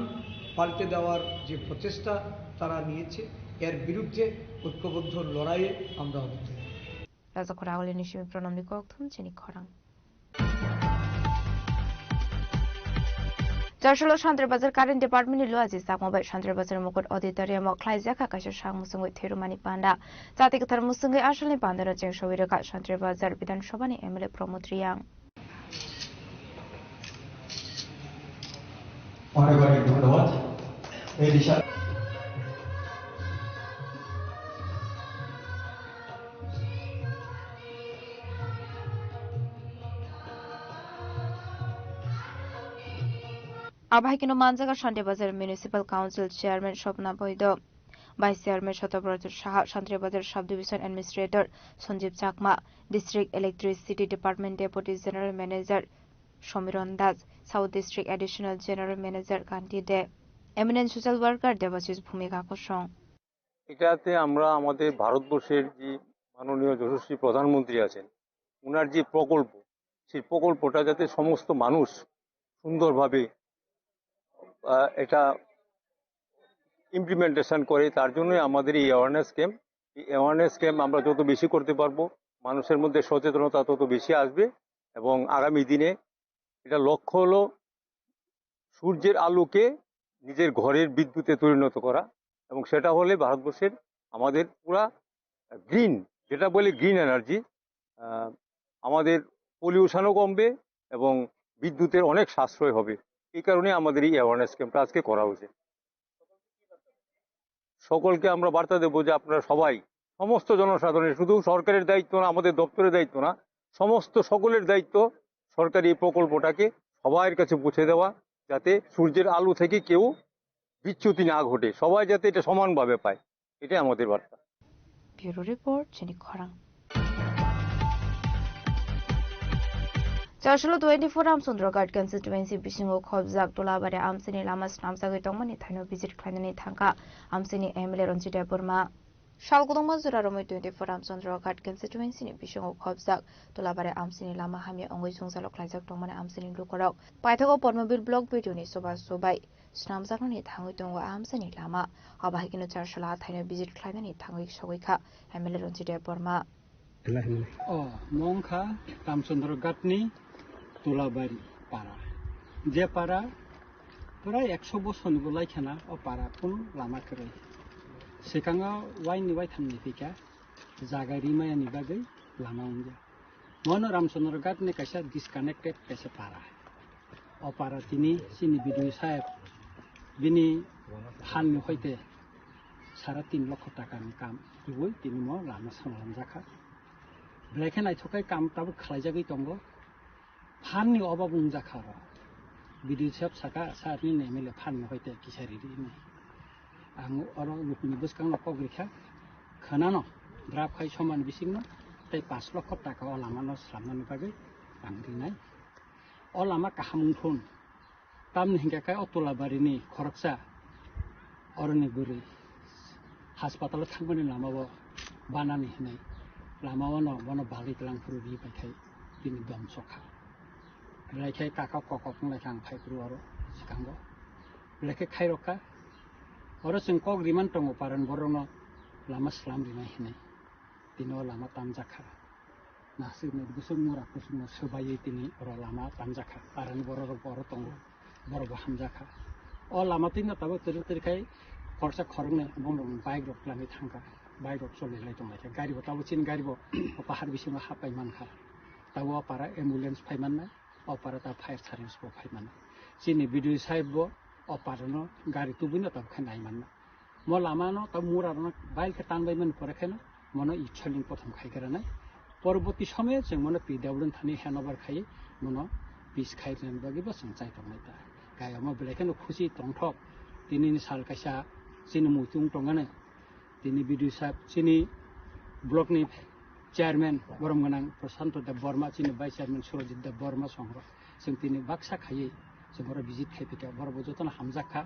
পাল্টে দেওয়ার যে প্রচেষ্টা তারা নিয়েছে, এর বিরুদ্ধে ঐক্যবদ্ধ লড়াইয়ে আমরা অবতীর্ণ। Rajakhor Auli ni simi pranamni kokthum chini khorang. Jarsolo Santri Bazar Current Department ni Luaji Chakma bai Santri Bazar Mukut Auditorium o khlaijak kha kaisa sak musungwi thwirwmani panda. Jati kwthar musungwi asalni pandano cheng sogwi rwkha Santri Bazar Bidhan Sabha ni M L A Pramod Riyang. অনেক অনেক ধন্যবাদ। এই দিশা Abo hai kheno manjago Santri Bazar Municipal Council Chairman Swapna Boido, Vice Chairman Satyabrata Saha, Santri Bazar Sub Division Administrator Sanjeev Chakma, District Electricity Department Deputy General Manager Somiron Das, South District Additional General Manager Kanti De, M N N Social Worker Debashis Bhumika Kosong. এটাতে আমরা আমাদের ভারতবর্ষের যে মাননীয় যশস্বী প্রধানমন্ত্রী আছেন, ওনার যে প্রকল্প, সেই প্রকল্পটা যাতে সমস্ত মানুষ সুন্দরভাবে, আহ, এটা ইমপ্লিমেন্টেশন করে, তার জন্যই আমাদের এই অ্যাওয়ারনেস ক্যাম্প। এই অ্যাওয়ারনেস ক্যাম্প আমরা যত বেশি করতে পারবো, মানুষের মধ্যে সচেতনতা তত বেশি আসবে এবং আগামী দিনে এটা লক্ষ্য হলো সূর্যের আলোকে নিজের ঘরের বিদ্যুতে পরিণত করা, এবং সেটা হলে ভারতবর্ষের আমাদের পুরা গ্রিন, যেটা বলে গ্রিন এনার্জি, আমাদের পলিউশনও কমবে এবং বিদ্যুতের অনেক সাশ্রয় হবে। এই কারণে আমাদের এই অ্যাওয়ারনেস ক্যাম্পটা আজকে করা হয়েছে। সকলকে আমরা বার্তা দেবো যে আপনারা সবাই, সমস্ত জনসাধারণের, শুধু সরকারের দায়িত্ব না, আমাদের দপ্তরের দায়িত্ব না, সমস্ত সকলের দায়িত্ব সরকারি এই প্রকল্পটাকে সবার কাছে পৌঁছে দেওয়া, যাতে সূর্যের আলো থেকে কেউ বিচ্যুতি না ঘটে, সবাই যাতে এটা সমানভাবে পায়। এটাই আমাদের বার্তা। Bureau report, Chini Khorang. Chasolo twenty-four Ramchandra Ghat constituency bisingo khobjak Tulabari amchaini lama snamjagwi tongmani thaino visit khlainani thangkha amchaini M L A Ranjit Debbarma. Salgudungma jora romwi twenty-four Ramchandra Ghat constituency ni bisingo khobjak Tulabari amchaini lama hamya wngwi jwngjalo khlaijak tongmani amchaini lukurok paithago Pormobil block B D O ni chubachu bai snamjaknani thangwi tongo a amchaini lama. Abo hai kheno Charsola thaino visit khlainani thangwi sogwi kha M L A Ranjit Debbarma. O, mo wngkha Ramchandra Ghatni Tulabari para. Je para prai ekso bosorni bo laikhana o para kunu lama kwrwi. Swkango waini waithamni phikha jaga rimayani bagwi lama wngya. Mono Ramchandra Ghatni kaisa disconnected kaisa para. O para tini chini B D O saheb bini phanni hoite sara tin lokho takani kam rwui tini mo lama samlamjakha. Belai khe naithok khe kam tabuk khlaijagwi tongo. Phanni obab wngjakha oro. B D O saheb saka, sir nini M L A phanni hoite kisa riri hinwi. Ang oro lukuni bwskango kok rikha. Khwnano, draft khai somani bisingno tei panch lokho taka o lamano slamnani bagwi ang rinai. O lama kaham wngthun. Tamni hinkhe khe o Tulabarini khoroksa oroni bwrwi haspatalo thangmani lamao banani hinwi lamao no bono balwi twlang phuru ri pai khai bini dom sokha. Belai khe kaka kokok wng lai kha ang phai phuru oro swkango. Belai khe khairok kha. Oro chwng kok riman tongo parani borokno lama slam rinai hinwi. Tini o lama tamjak kha. Nasik ni bwswk mura kusuk no swbaiwi tini oro lama tamjak kha. Parani borok rok bo oro tongo. Borok bo hamjak kha. O lama twi no tabuk twrwk twrwk khai khoroksa khoroknwi bong rok bike rok twlangwi thang kha. Bike rok choli lai tong lai kha. Gari bo tabuk chini gari bo o pahar bisingo hap pai man kha. Tabuk o para ambulance phai man nai. O para ta fire service bo phai mano. Chini B D O saheb bo o para no gari tubui no tabuk khe nai manna. Mo lama no tabuk mura rok no bail khe tan bai mani pore khe no mono i soling prothom khai gra nai. Poroboti somoyo chwng mono P W D thani handover khai mono peace khai rwna bagwi bo chwng chai tong nai ta. Kaya mo belai kheno khusi tongthok tini ni sal kaisa chini muitu wng tong ani. Tini B D O saheb, chini block ni chairman borom gwnang Prashanto Deb Borma, chini vice chairman Surajit Deb Borma songrok. Chwng tini baksa khaiwi chwng oro visit khai phikha, borok bo jotono hamjak kha.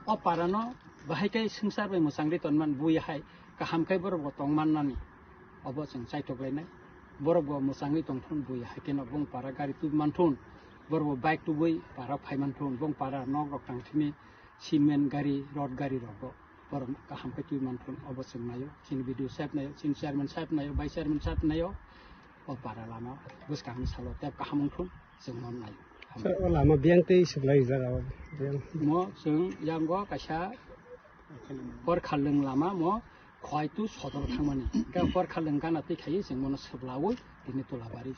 O para no bahai khe swngchar bai mwchangri tonman bui hai kaham khe borok bo tongman nani obo chwng chaitok lainai. Borok bo mwchangwi tongthun bui hai kheno bong para gari tubui manthun, borok bo bike tubui para phai manthun, bong para nok rok tang thini cement gari, rod gari rok bo. Borok kaham khe twi manthun, obo chwng naio. Chini B D O saheb naio, chini chairman saheb naio, vice chairman saheb naio. O para lama bwskangni salo tei kaham wngthun chwng mon naio. Sir, o lama biyang tei swk lai jaga o biyang. Mo chwng yango kaisa Korkhalwng lama mo Khwaitu sodor thangmani. Hwnkhe Korkhalwng gana twi khaiwi chwng mono swplaui tini Tulabari.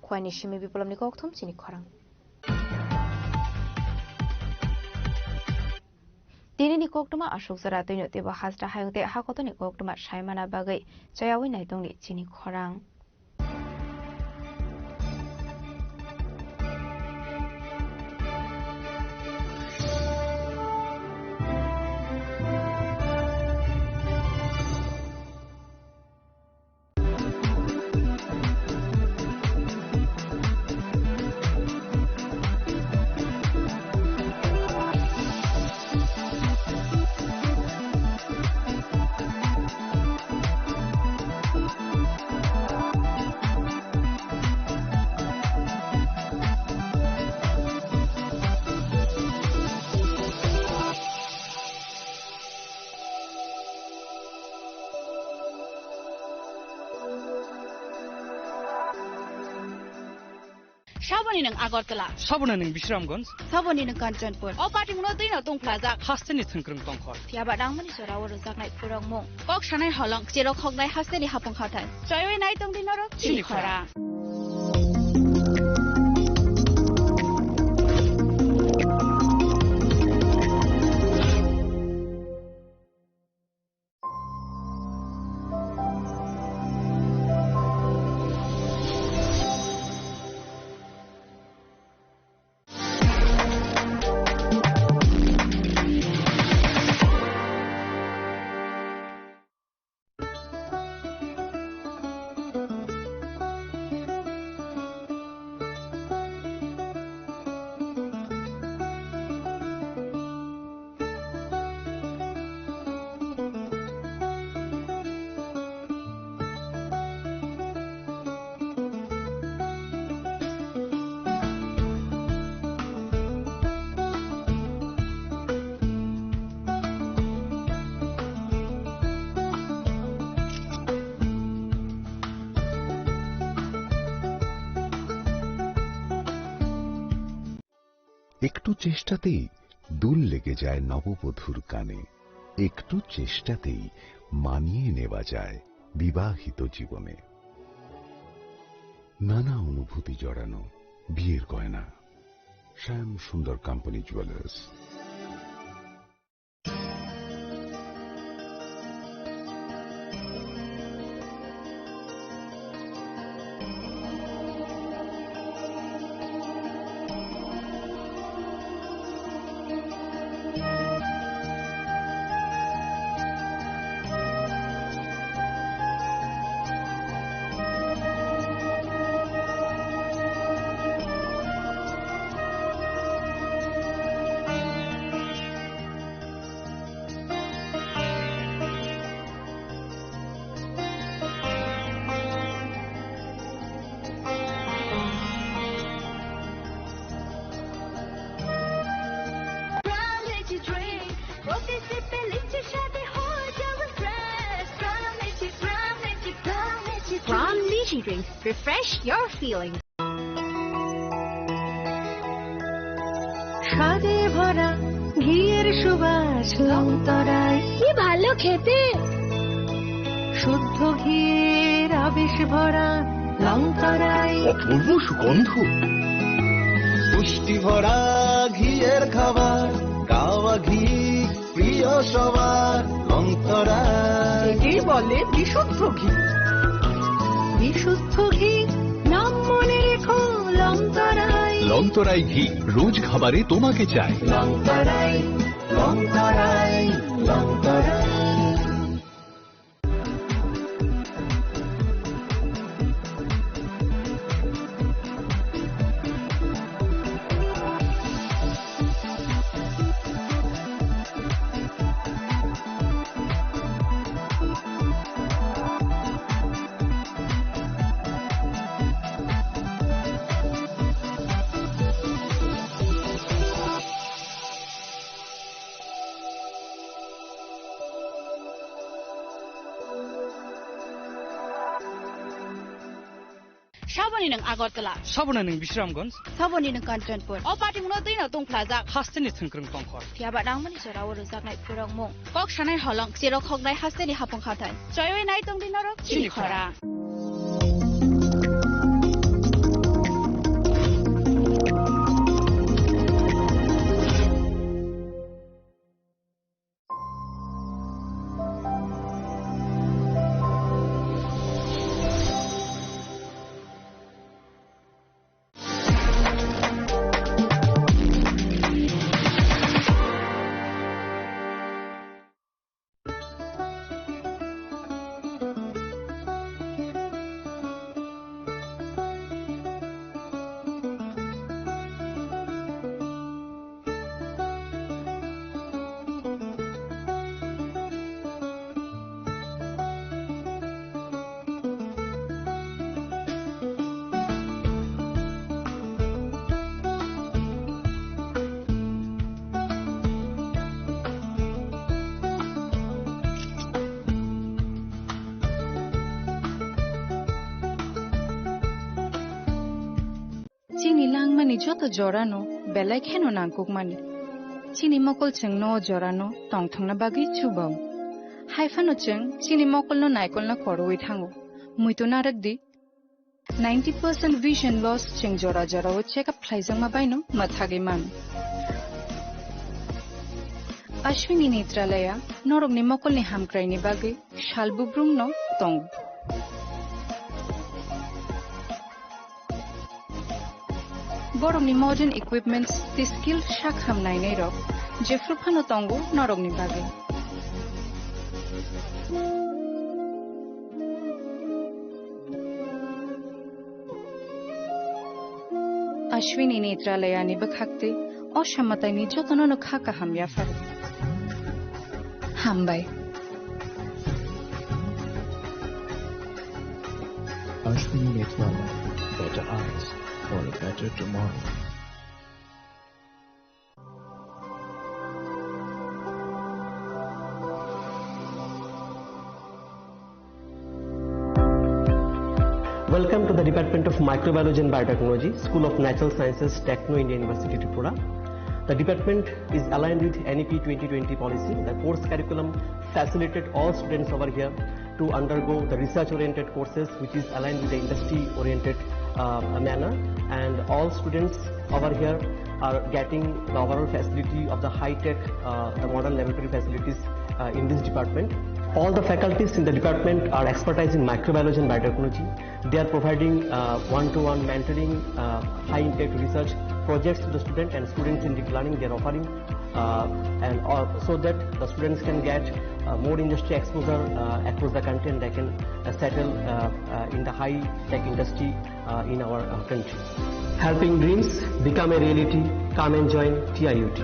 Khwani simi Biplopni kokthum chini khorang. Tinini koktwma aswk jora twino teibo hasta hayung tei hakotoni koktwma saimana bagwi chayaui naitongni chini khorang. Saboni nwng Agartala. Saboni nwng Bisramganj. Saboni nwng Kanchanpur. O patimungno twino tungphlajak. Hasteni thwngkwrwng tongkhor. Phiyaba nangmani jorao rwjaknai phwrwngmung. Kok sanai holong, cherok hoknai hasteni hapung hathai. Choiwi nai tongdi norok chini khorang. একটু চেষ্টাতেই দুল লেগে যায় নববধূর কানে, একটু চেষ্টাতেই মানিয়ে নেওয়া যায় বিবাহিত জীবনে। নানা অনুভূতি জড়ানো বিয়ের গয়না। শ্যাম সুন্দর company jewellers. Pram Lychee Drink, छोटे से पे लीची शादी हो जावे fresh। Pram Lychee, Pram Lychee, Pram Lychee Drink। Pram Lychee Drink, refresh your feelings। স্বাদে ভরা ঘিয়ের সুবাস লংতরায়। কি ভালো খেতে। শুদ্ধ ঘিয়ের আবেশ ভরা লংতরায়। অপূর্ব সুগন্ধ। পুষ্টি ভরা ঘিয়ের খাবার, গাওয়া ঘি প্রিয় সবার। লংতরায়। একেই বলে বিশুদ্ধ ঘি। বিশুদ্ধ ঘি, নাম মনে রেখো লংতরায়। লংতরাই ঘি, রোজ খাবারে তোমাকে চাই। লংতরায়, লংতরায়, Longtharai. Saboni nwng Agartala. Saboni nwng Bisramganj. Saboni nwng Kanchanpur. O party muno twi no tong phlajak. Hasteni thwngkwrwng tongkhor. Phiya ba nangmani jora o rwjaknai phwrwngmung. Kok sanai holong, cherok hoknai hasteni hapung khathai. Choiwi nai tong di norok chini khorang. Chini langmani joto jorano belai kheno nangkukmani. Chini mokol chwngno o jorano tongthokna bagwi chubao. Haiphano chwng chini mokolno naikolna korowi thango. Muitu narwk di, ninety percent vision loss chwng jora jorao check up khlaijakma baino mwthagwi mano. Ashwini Netralaya norokni mokolni hamkraini bagwi sal bubrumno tongo. Borokni modern equipments tei skilled sak ham nainairok jephru phano tongo norokni bagwi. Ashwini Netralayani bwkhak tei o samataini jotono no kha kaham yapharo. Hambai. Ashwini Netralaya, better eyes for a better tomorrow. Welcome to the Department of Microbiology and Biotechnology, School of Natural Sciences, Techno India University, Tripura. The department is aligned with N E P twenty twenty policy. The course curriculum facilitate all students over here to undergo the research-oriented courses, which is aligned with the industry-oriented, uh, manner. And all students over here are getting the overall facility of the high-tech, uh, the modern laboratory facilities, uh, in this department. All the faculties in the department are expertise in microbiology and biotechnology. They are providing, uh, one-to-one mentoring, uh, high-impact research projects to the student and student-centric learning they are offering, uh, and all, so that the students can get, uh, more industry exposure, uh, across the country, and they can, uh, settle, uh, uh, in the high-tech industry, uh, in our, uh, country. Helping dreams become a reality. Come and join T I U T.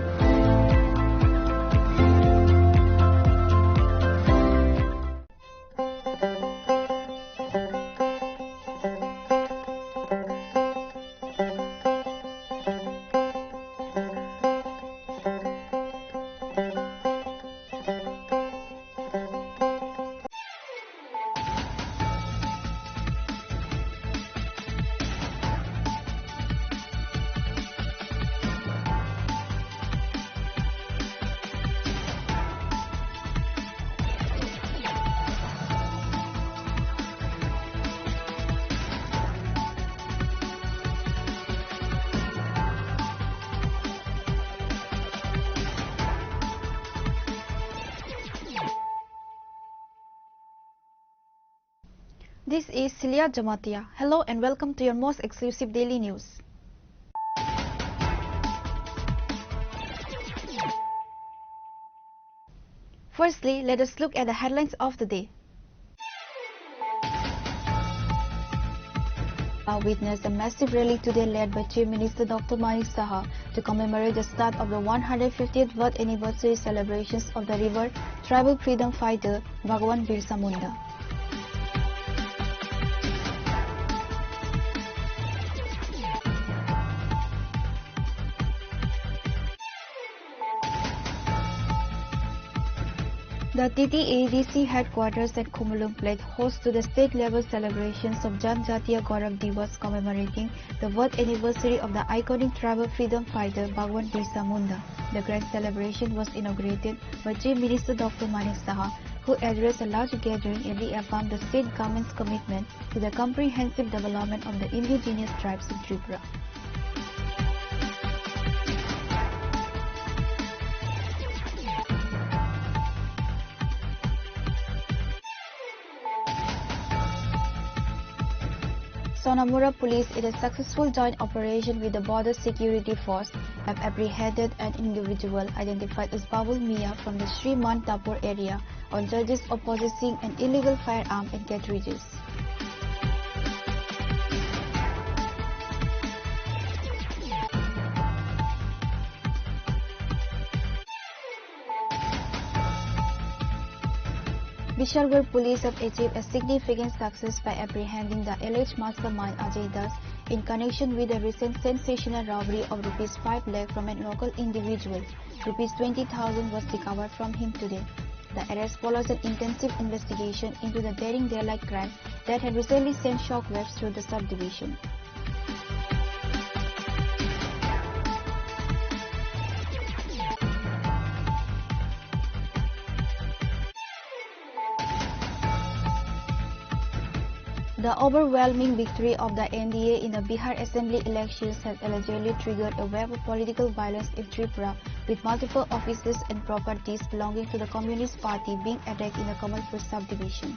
This is Celia Jamatia. Hello and welcome to your most exclusive daily news. Firstly, let us look at the headlines of the day. Uh, witnessed a massive rally today led by Chief Minister Doctor Manik Saha to commemorate the start of the one hundred fiftieth birth anniversary celebrations of the revered tribal freedom fighter Bhagwan Birsa Munda. The T T A D C headquarters at Khumulwng played host to the state-level celebrations of Janjatiya Gaurav Diwas, commemorating the birth anniversary of the iconic tribal freedom fighter Bhagwan Birsa Munda. The grand celebration was inaugurated by Chief Minister Doctor Manik Saha, who addressed a large gathering and reaffirmed the state government's commitment to the comprehensive development of the indigenous tribes in Tripura. Sonamura police, in a successful joint operation with the Border Security Force, have apprehended an individual identified as Babul Mia from the Sri Mantapur area on charges of possessing an illegal firearm and cartridges. Bishargarh police have achieved a significant success by apprehending the alleged mastermind Ajay Das in connection with the recent sensational robbery of rupees five lakh from a local individual. Rupees twenty thousand was recovered from him today. The arrest follows an intensive investigation into the daring daylight crime that had recently sent shockwaves through the subdivision. The overwhelming victory of the N D A in the Bihar Assembly elections has allegedly triggered a wave of political violence in Tripura, with multiple offices and properties belonging to the Communist Party being attacked in the Kamalpur subdivision.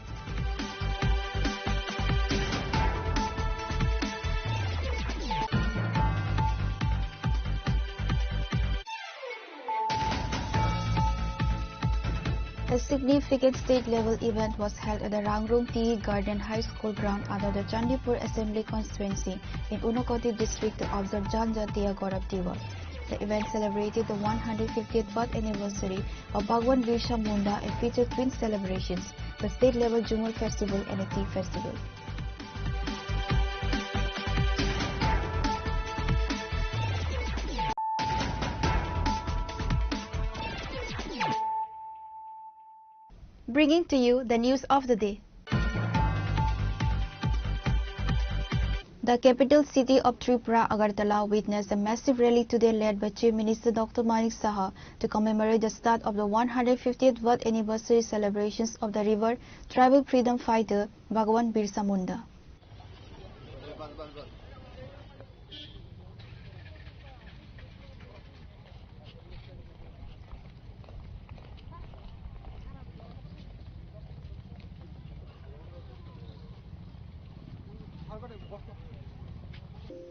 A significant state-level event was held at the Rangrung Tea Garden High School ground under the Chandipur Assembly Constituency in Unakoti district to observe Janjatiya Gaurav Diwas. The event celebrated the one hundred fiftieth birth anniversary of Bhagwan Birsa Munda and featured twin celebrations, the state-level Jhumur Festival and a tea festival. Bringing to you the news of the day. The capital city of Tripura, Agartala, witnessed a massive rally today led by Chief Minister Doctor Manik Saha to commemorate the start of the one hundred fiftieth birth anniversary celebrations of the revered tribal freedom fighter Bhagwan Birsa Munda.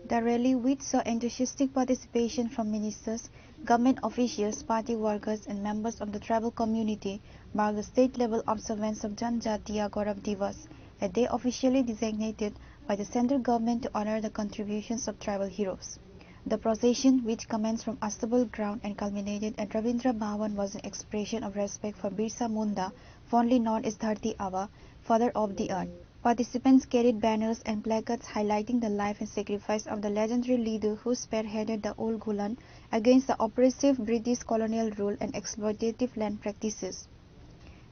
The rally, which saw enthusiastic participation from ministers, government officials, party workers, and members of the tribal community, marked the state-level observance of Janjatiya Gaurav Divas, a day officially designated by the central government to honor the contributions of tribal heroes. The procession, which commenced from Astabal ground and culminated at Rabindra Bhavan, was an expression of respect for Birsa Munda, fondly known as Dharti Aba, Father of the Earth. Participants carried banners and placards highlighting the life and sacrifice of the legendary leader who spearheaded the Ulgulan against the oppressive British colonial rule and exploitative land practices.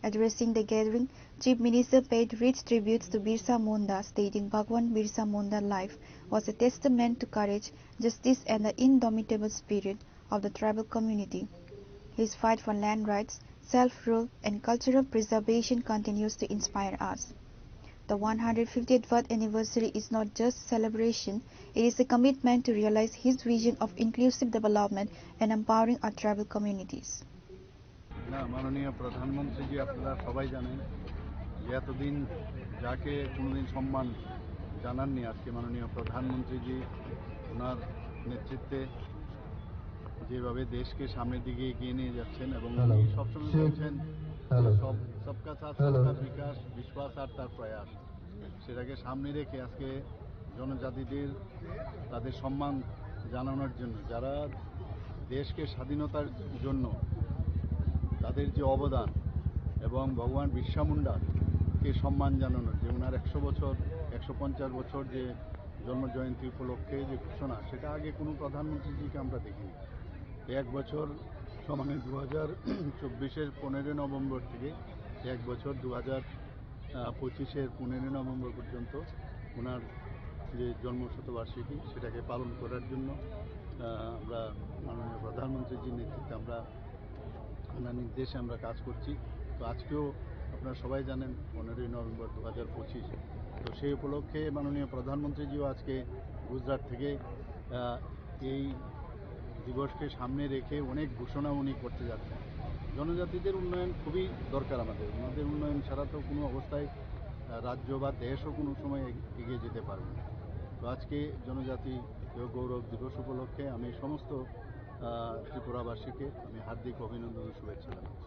Addressing the gathering, Chief Minister paid rich tributes to Birsa Munda, stating Bhagwan Birsa Munda's life was a testament to courage, justice, and the indomitable spirit of the tribal community. His fight for land rights, self-rule, and cultural preservation continues to inspire us. The one hundred fiftieth birth anniversary is not just celebration, it is a commitment to realize his vision of inclusive development and empowering our tribal communities. না, মাননীয় প্রধানমন্ত্রীজি, আপনারা সবাই জানেন যে এতদিন যাকে কোনোদিন সম্মান জানাননি, আজকে মাননীয় প্রধানমন্ত্রীজি ওনার নেতৃত্বে যেভাবে দেশকে সামনের দিকে এগিয়ে নিয়ে যাচ্ছেন এবং হ্যালো। উনি সবসময় বলছেন হ্যালো। সব, সবকা সাথ, হ্যালো। সবকা বিকাশ, বিশ্বাস আর তার প্রয়াস। সেটাকে সামনে রেখে আজকে জনজাতিদের তাদের সম্মান জানানোর জন্য, যারা দেশকে স্বাধীনতার জন্য তাদের যে অবদান এবং ভগবান বিরসা মুন্ডাকে সম্মান জানানোর যে ওনার একশো বছর, একশো পঞ্চাশ বছর যে জন্ম জয়ন্তী উপলক্ষে যে ঘোষণা, সেটা আগে কোনো প্রধানমন্ত্রীজিকে আমরা দেখিনি। এক বছর সমানে দু হাজার চব্বিশের পনেরোই নভেম্বর থেকে এক বছর দু হাজার পঁচিশের পনেরোই নভেম্বর পর্যন্ত ওনার যে জন্ম শতবার্ষিকী, সেটাকে পালন করার জন্য, আহ, আমরা মাননীয় প্রধানমন্ত্রীজির নেতৃত্বে আমরা ওনার নির্দেশে আমরা কাজ করছি। তো আজকেও আপনারা সবাই জানেন পনেরোই নভেম্বর দু হাজার পঁচিশ। তো সেই উপলক্ষে মাননীয় প্রধানমন্ত্রীজিও আজকে গুজরাট থেকে, আহ, এই দিবসকে সামনে রেখে অনেক ঘোষণা উনি করতে যাচ্ছেন। জনজাতিদের উন্নয়ন খুবই দরকার আমাদের। ওনাদের উন্নয়ন ছাড়া তো কোনো অবস্থায়, আহ, রাজ্য বা দেশও কোনো সময় এগ-, এগিয়ে যেতে পারবে না। তো আজকে জনজাতি গৌরব দিবস উপলক্ষে আমি সমস্ত, আহ, ত্রিপুরাবাসীকে আমি হার্দিক অভিনন্দন ও শুভেচ্ছা জানাচ্ছি।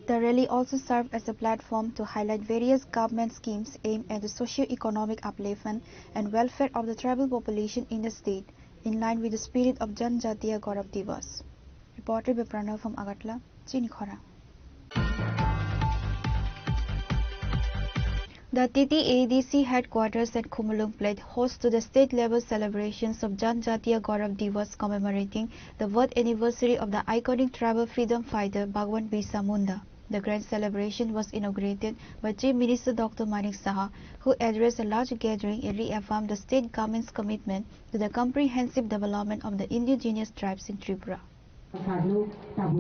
The rally also served as a platform to highlight various government schemes aimed at the socio-economic upliftment and welfare of the tribal population in the state, in line with the spirit of Janjatiya Gaurav Divas. Reported by Pranav from Agartala, Chini Khorang. The T T A D C headquarters at Khumulwng played host to the state-level celebrations of Janjatiya Gaurav Divas, commemorating the birth anniversary of the iconic tribal freedom fighter Bhagwan Birsa Munda. The grand celebration was inaugurated by Chief Minister Doctor Manik Saha, who addressed a large gathering and reaffirmed the state government's commitment to the comprehensive development of the indigenous tribes in Tripura. साधु तब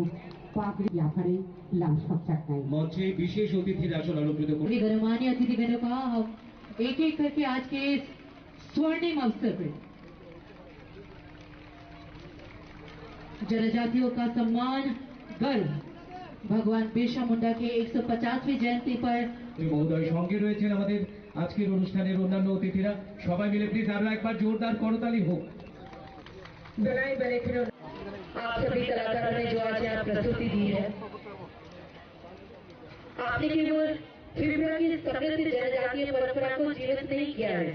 पागड़ी याफरे लम सकचक नहीं। মঞ্চে বিশেষ অতিথির আসন অলঙ্কৃত করুন। गणमान्य अतिथिगणों का हम एक-एक करके आज के इस स्वर्णिम अवसर पे जनजातियों का सम्मान, गर्व, भगवान बिरसा मुंडा के एक सौ पचासवीं जयंती पर। মহোদয়, সঙ্গে রয়েছেন আমাদের আজকের অনুষ্ঠানের অন্যান্য অতিথিরা। সবাই মিলে প্লিজ আরো একবার জোরদার করতালি হোক। आप सभी कलाकारों ने जो आज यहाँ प्रस्तुति दी है, आपने केवल त्रिपुरा की समृद्ध जनजातीय परंपरा को जीवित नहीं किया है,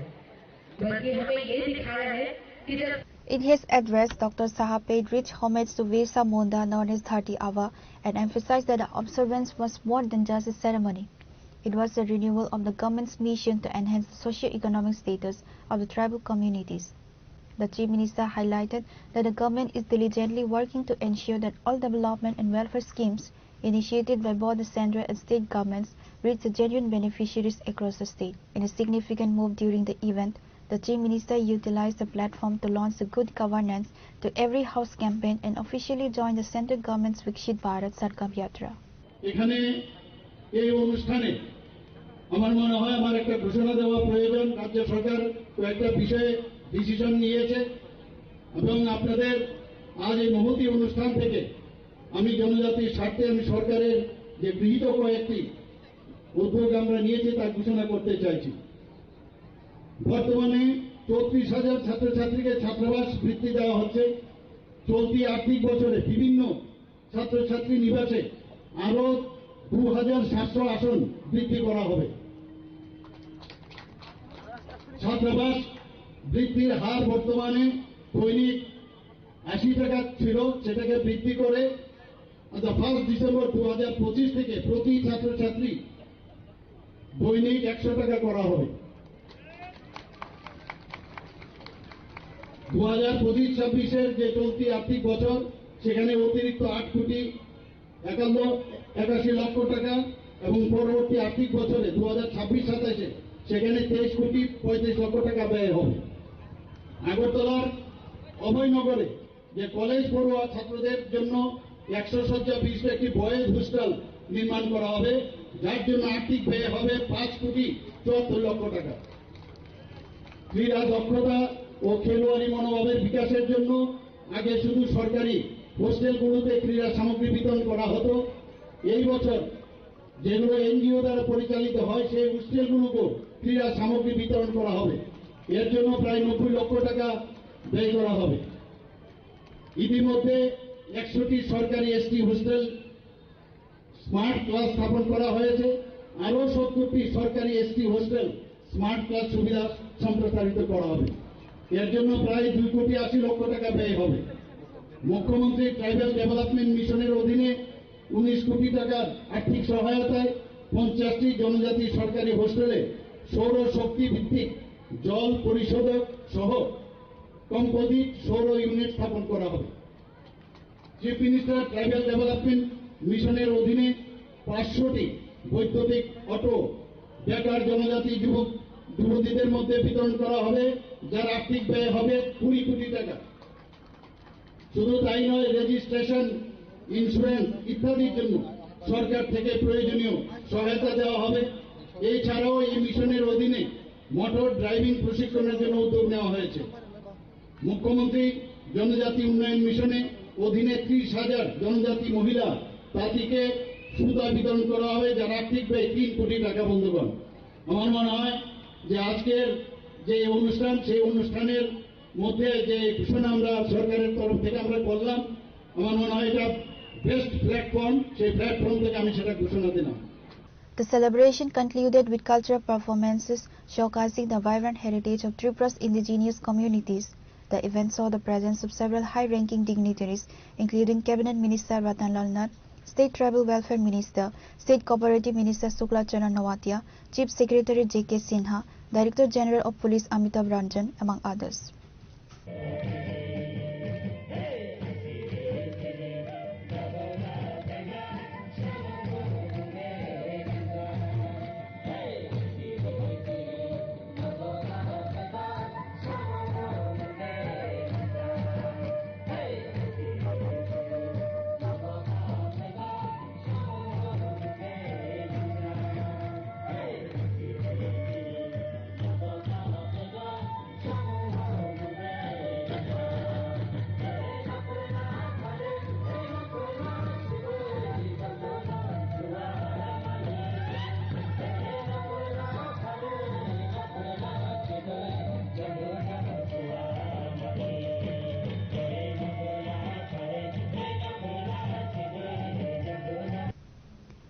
बल्कि हमें ये दिखाया है कि जब In his address, Doctor Saha paid rich homage to Birsa Munda, known as Dharti Aba, and emphasized that the observance was more than just a ceremony. It was a renewal of the government's mission to enhance the socio-economic status of the tribal communities. The Chief Minister highlighted that the government is diligently working to ensure that all development and welfare schemes initiated by both the central and state governments reach the genuine beneficiaries across the state. In a significant move during the event, The Chief Minister utilized the platform to launch the Good Governance to Every House campaign and officially joined the central government's Viksit Bharat Sankalp Yatra. এখানে এই অনুষ্ঠানে আমার মনে হয় আমার একটা ঘোষণা দেওয়া প্রয়োজন। রাজ্য সরকার কয়েকটা বিষয়ে ডিসিশন নিয়েছে এবং আপনাদের আজ এই মহতী অনুষ্ঠান থেকে আমি জনজাতির স্বার্থে আমি সরকারের যে গৃহীত কয়েকটি উদ্যোগ আমরা নিয়েছি তা ঘোষণা করতে চাইছি। বর্তমানে চৌত্রিশ হাজার ছাত্রছাত্রীকে ছাত্রাবাস বৃত্তি দেওয়া হচ্ছে। চলতি আর্থিক বছরে বিভিন্ন ছাত্রছাত্রী নিবাসে আরো দু হাজার সাতশো আসন বৃদ্ধি করা হবে। ছাত্রাবাস বৃত্তির হার বর্তমানে দৈনিক আশি টাকা ছিল, সেটাকে বৃদ্ধি করে আচ্ছা, ফার্স্ট ডিসেম্বর দু হাজার পঁচিশ থেকে প্রতি ছাত্রছাত্রী দৈনিক একশো টাকা করা হবে। দু হাজার পঁচিশ ছাব্বিশের যে চলতি আর্থিক বছর, সেখানে অতিরিক্ত আট কোটি একান্ন একাশি লক্ষ টাকা এবং পরবর্তী আর্থিক বছরে দু হাজার ছাব্বিশ সাতাশে সেখানে তেইশ কোটি পঁয়ত্রিশ লক্ষ টাকা ব্যয় হবে। আগরতলার অভয়নগরে যে কলেজ পড়ুয়া ছাত্রদের জন্য একশো শয্যা বিশিষ্ট একটি বয়েজ হোস্টেল নির্মাণ করা হবে, যার জন্য আর্থিক ব্যয় হবে পাঁচ কোটি চুয়াত্তর লক্ষ টাকা। ক্রীড়া দক্ষতা ও খেলোয়াড়ি মনোভাবের বিকাশের জন্য আগে শুধু সরকারি হোস্টেলগুলোতে ক্রীড়া সামগ্রী বিতরণ করা হতো। এই বছর যেগুলো এনজিও দ্বারা পরিচালিত হয়, সেই হোস্টেলগুলোকেও ক্রীড়া সামগ্রী বিতরণ করা হবে। এর জন্য প্রায় নব্বই লক্ষ টাকা ব্যয় করা হবে। ইতিমধ্যে একশোটি সরকারি এসটি হোস্টেল স্মার্ট ক্লাস স্থাপন করা হয়েছে। আরও সত্তরটি সরকারি এসটি হোস্টেল স্মার্ট ক্লাস সুবিধা সম্প্রসারিত করা হবে। এর জন্য প্রায় দুই কোটি আশি লক্ষ টাকা ব্যয় হবে। মুখ্যমন্ত্রী ট্রাইবাল ডেভেলপমেন্ট মিশনের অধীনে উনিশ কোটি টাকার আর্থিক সহায়তায় পঞ্চাশটি জনজাতি সরকারি হোস্টেলে সৌর শক্তি ভিত্তিক জল পরিশোধক সহ কম্পোজিট সৌর ইউনিট স্থাপন করা হবে। চিফ মিনিস্টার ট্রাইবাল ডেভেলপমেন্ট মিশনের অধীনে পাঁচশোটি বৈদ্যুতিক অটো বেকার জনজাতি যুবক যুবতীদের মধ্যে বিতরণ করা হবে, যার আর্থিক ব্যয় হবে কুড়ি কোটি টাকা। শুধু তাই নয়, রেজিস্ট্রেশন, ইন্স্যুরেন্স ইত্যাদির জন্য সরকার থেকে প্রয়োজনীয় সহায়তা দেওয়া হবে। এছাড়াও এই মিশনের অধীনে মোটর ড্রাইভিং প্রশিক্ষণের জন্য উদ্যোগ নেওয়া হয়েছে। মুখ্যমন্ত্রী জনজাতি উন্নয়ন মিশনে অধীনে ত্রিশ হাজার জনজাতি মহিলা তাঁতিকে সুতা বিতরণ করা হবে, যার আর্থিক ব্যয় তিন কোটি টাকা। বন্ধুগণ, আমার মনে হয় যে আজকের যে অনুষ্ঠান, সেই অনুষ্ঠানের মধ্যে যে ঘোষণা আমরা সরকারের তরফ থেকে আমরা করলাম, আমার মনে হয় এটা বেস্ট প্ল্যাটফর্ম, সেই প্ল্যাটফর্ম থেকে আমি সেটা ঘোষণা দিলাম। The celebration concluded with cultural performances showcasing the vibrant heritage of Tripura's indigenous communities. The event saw the presence of several high-ranking dignitaries, including Cabinet Minister Ratan Lal Nath, State Tribal Welfare Minister, State Cooperative Minister Shukla Charan Noatia, Chief Secretary J K Sinha, Director General of Police Amitabh Ranjan, among others.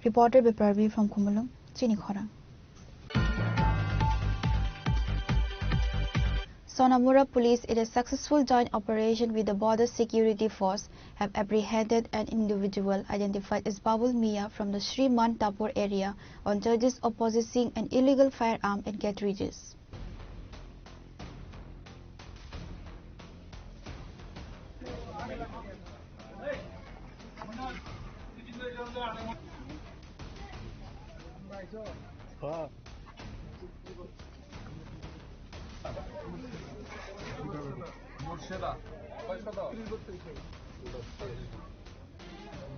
Reporter Biparvi from Khumulwng, Chini Khorang. Sonamura police, in a successful joint operation with the Border Security Force, have apprehended an individual identified as Babul Mia from the Sri Mantapur area on charges of possessing an illegal firearm and cartridges.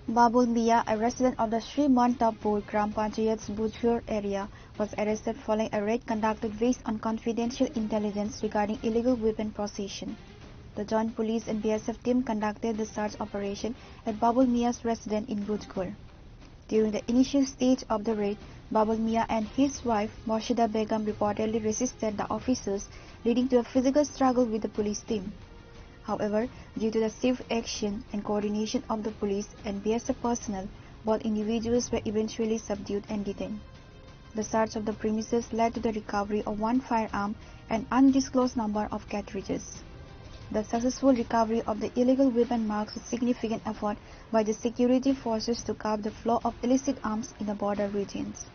Babul Mia, a resident of the Sri Mantapur Gram Panchayat's Bujgur area, was arrested following a raid conducted based on confidential intelligence regarding illegal weapon possession. The joint police and B S F team conducted the search operation at Babul Mia's residence in Bujgur. During the initial stage of the raid, Babul Mia and his wife Morshida Begum reportedly resisted the officers, leading to a physical struggle with the police team. However, due to the swift action and coordination of the police and B S F personnel, both individuals were eventually subdued and detained. The search of the premises led to the recovery of one firearm and undisclosed number of cartridges. The successful recovery of the illegal weapon marks a significant effort by the security forces to curb the flow of illicit arms in the border regions.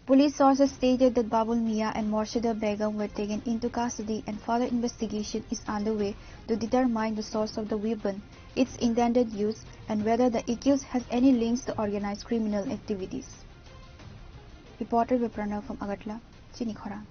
Police sources stated that Babul Mia and Morshida Begum were taken into custody and further investigation is underway to determine the source of the weapon, its intended use, and whether the accused has any links to organized criminal activities. Reporter Viprana from Agartala, Chini Khorang.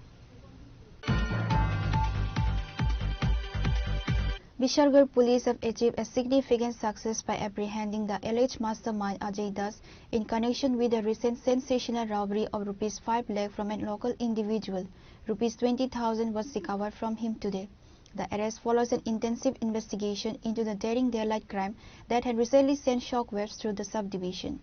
Bishalgarh police have achieved a significant success by apprehending the alleged mastermind Ajay Das in connection with the recent sensational robbery of rupees five lakh from a local individual. Rupees twenty thousand was recovered from him today. The arrest follows an intensive investigation into the daring daylight crime that had recently sent shockwaves through the subdivision.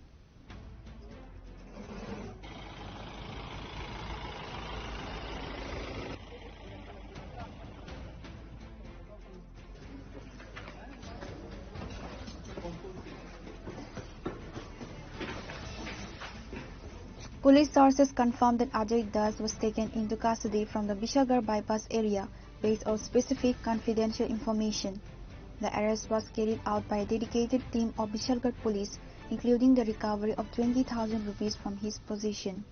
Police sources confirmed that Ajay Das was taken into custody from the Bishalgarh bypass area based on specific confidential information. The arrest was carried out by a dedicated team of Bishalgarh police, including the recovery of twenty thousand rupees from his possession.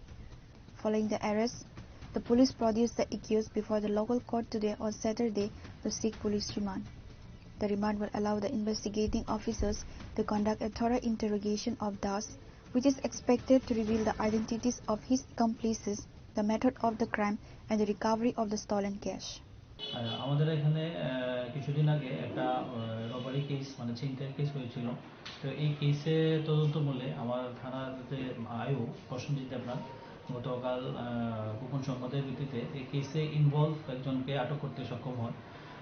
Following the arrest, the police produced the accused before the local court today on Saturday to seek police remand. The remand will allow the investigating officers to conduct a thorough interrogation of Das, which is expected to reveal the identities of his accomplices, the method of the crime, and the recovery of the stolen cash. আহ, আমাদের এখানে, আহ, কিছুদিন আগে একটা, আহ, robbery case, মানে ছিনতাইয়ের কেস হয়েছিল। তো এই কেসে তদন্ত মূলে আমার থানার যে আইও প্রসেনজিৎ দেবনাথ গতকাল, আহ, গোপন সংবাদের ভিত্তিতে এই কেসে ইনভলভ একজনকে আটক করতে সক্ষম হয়।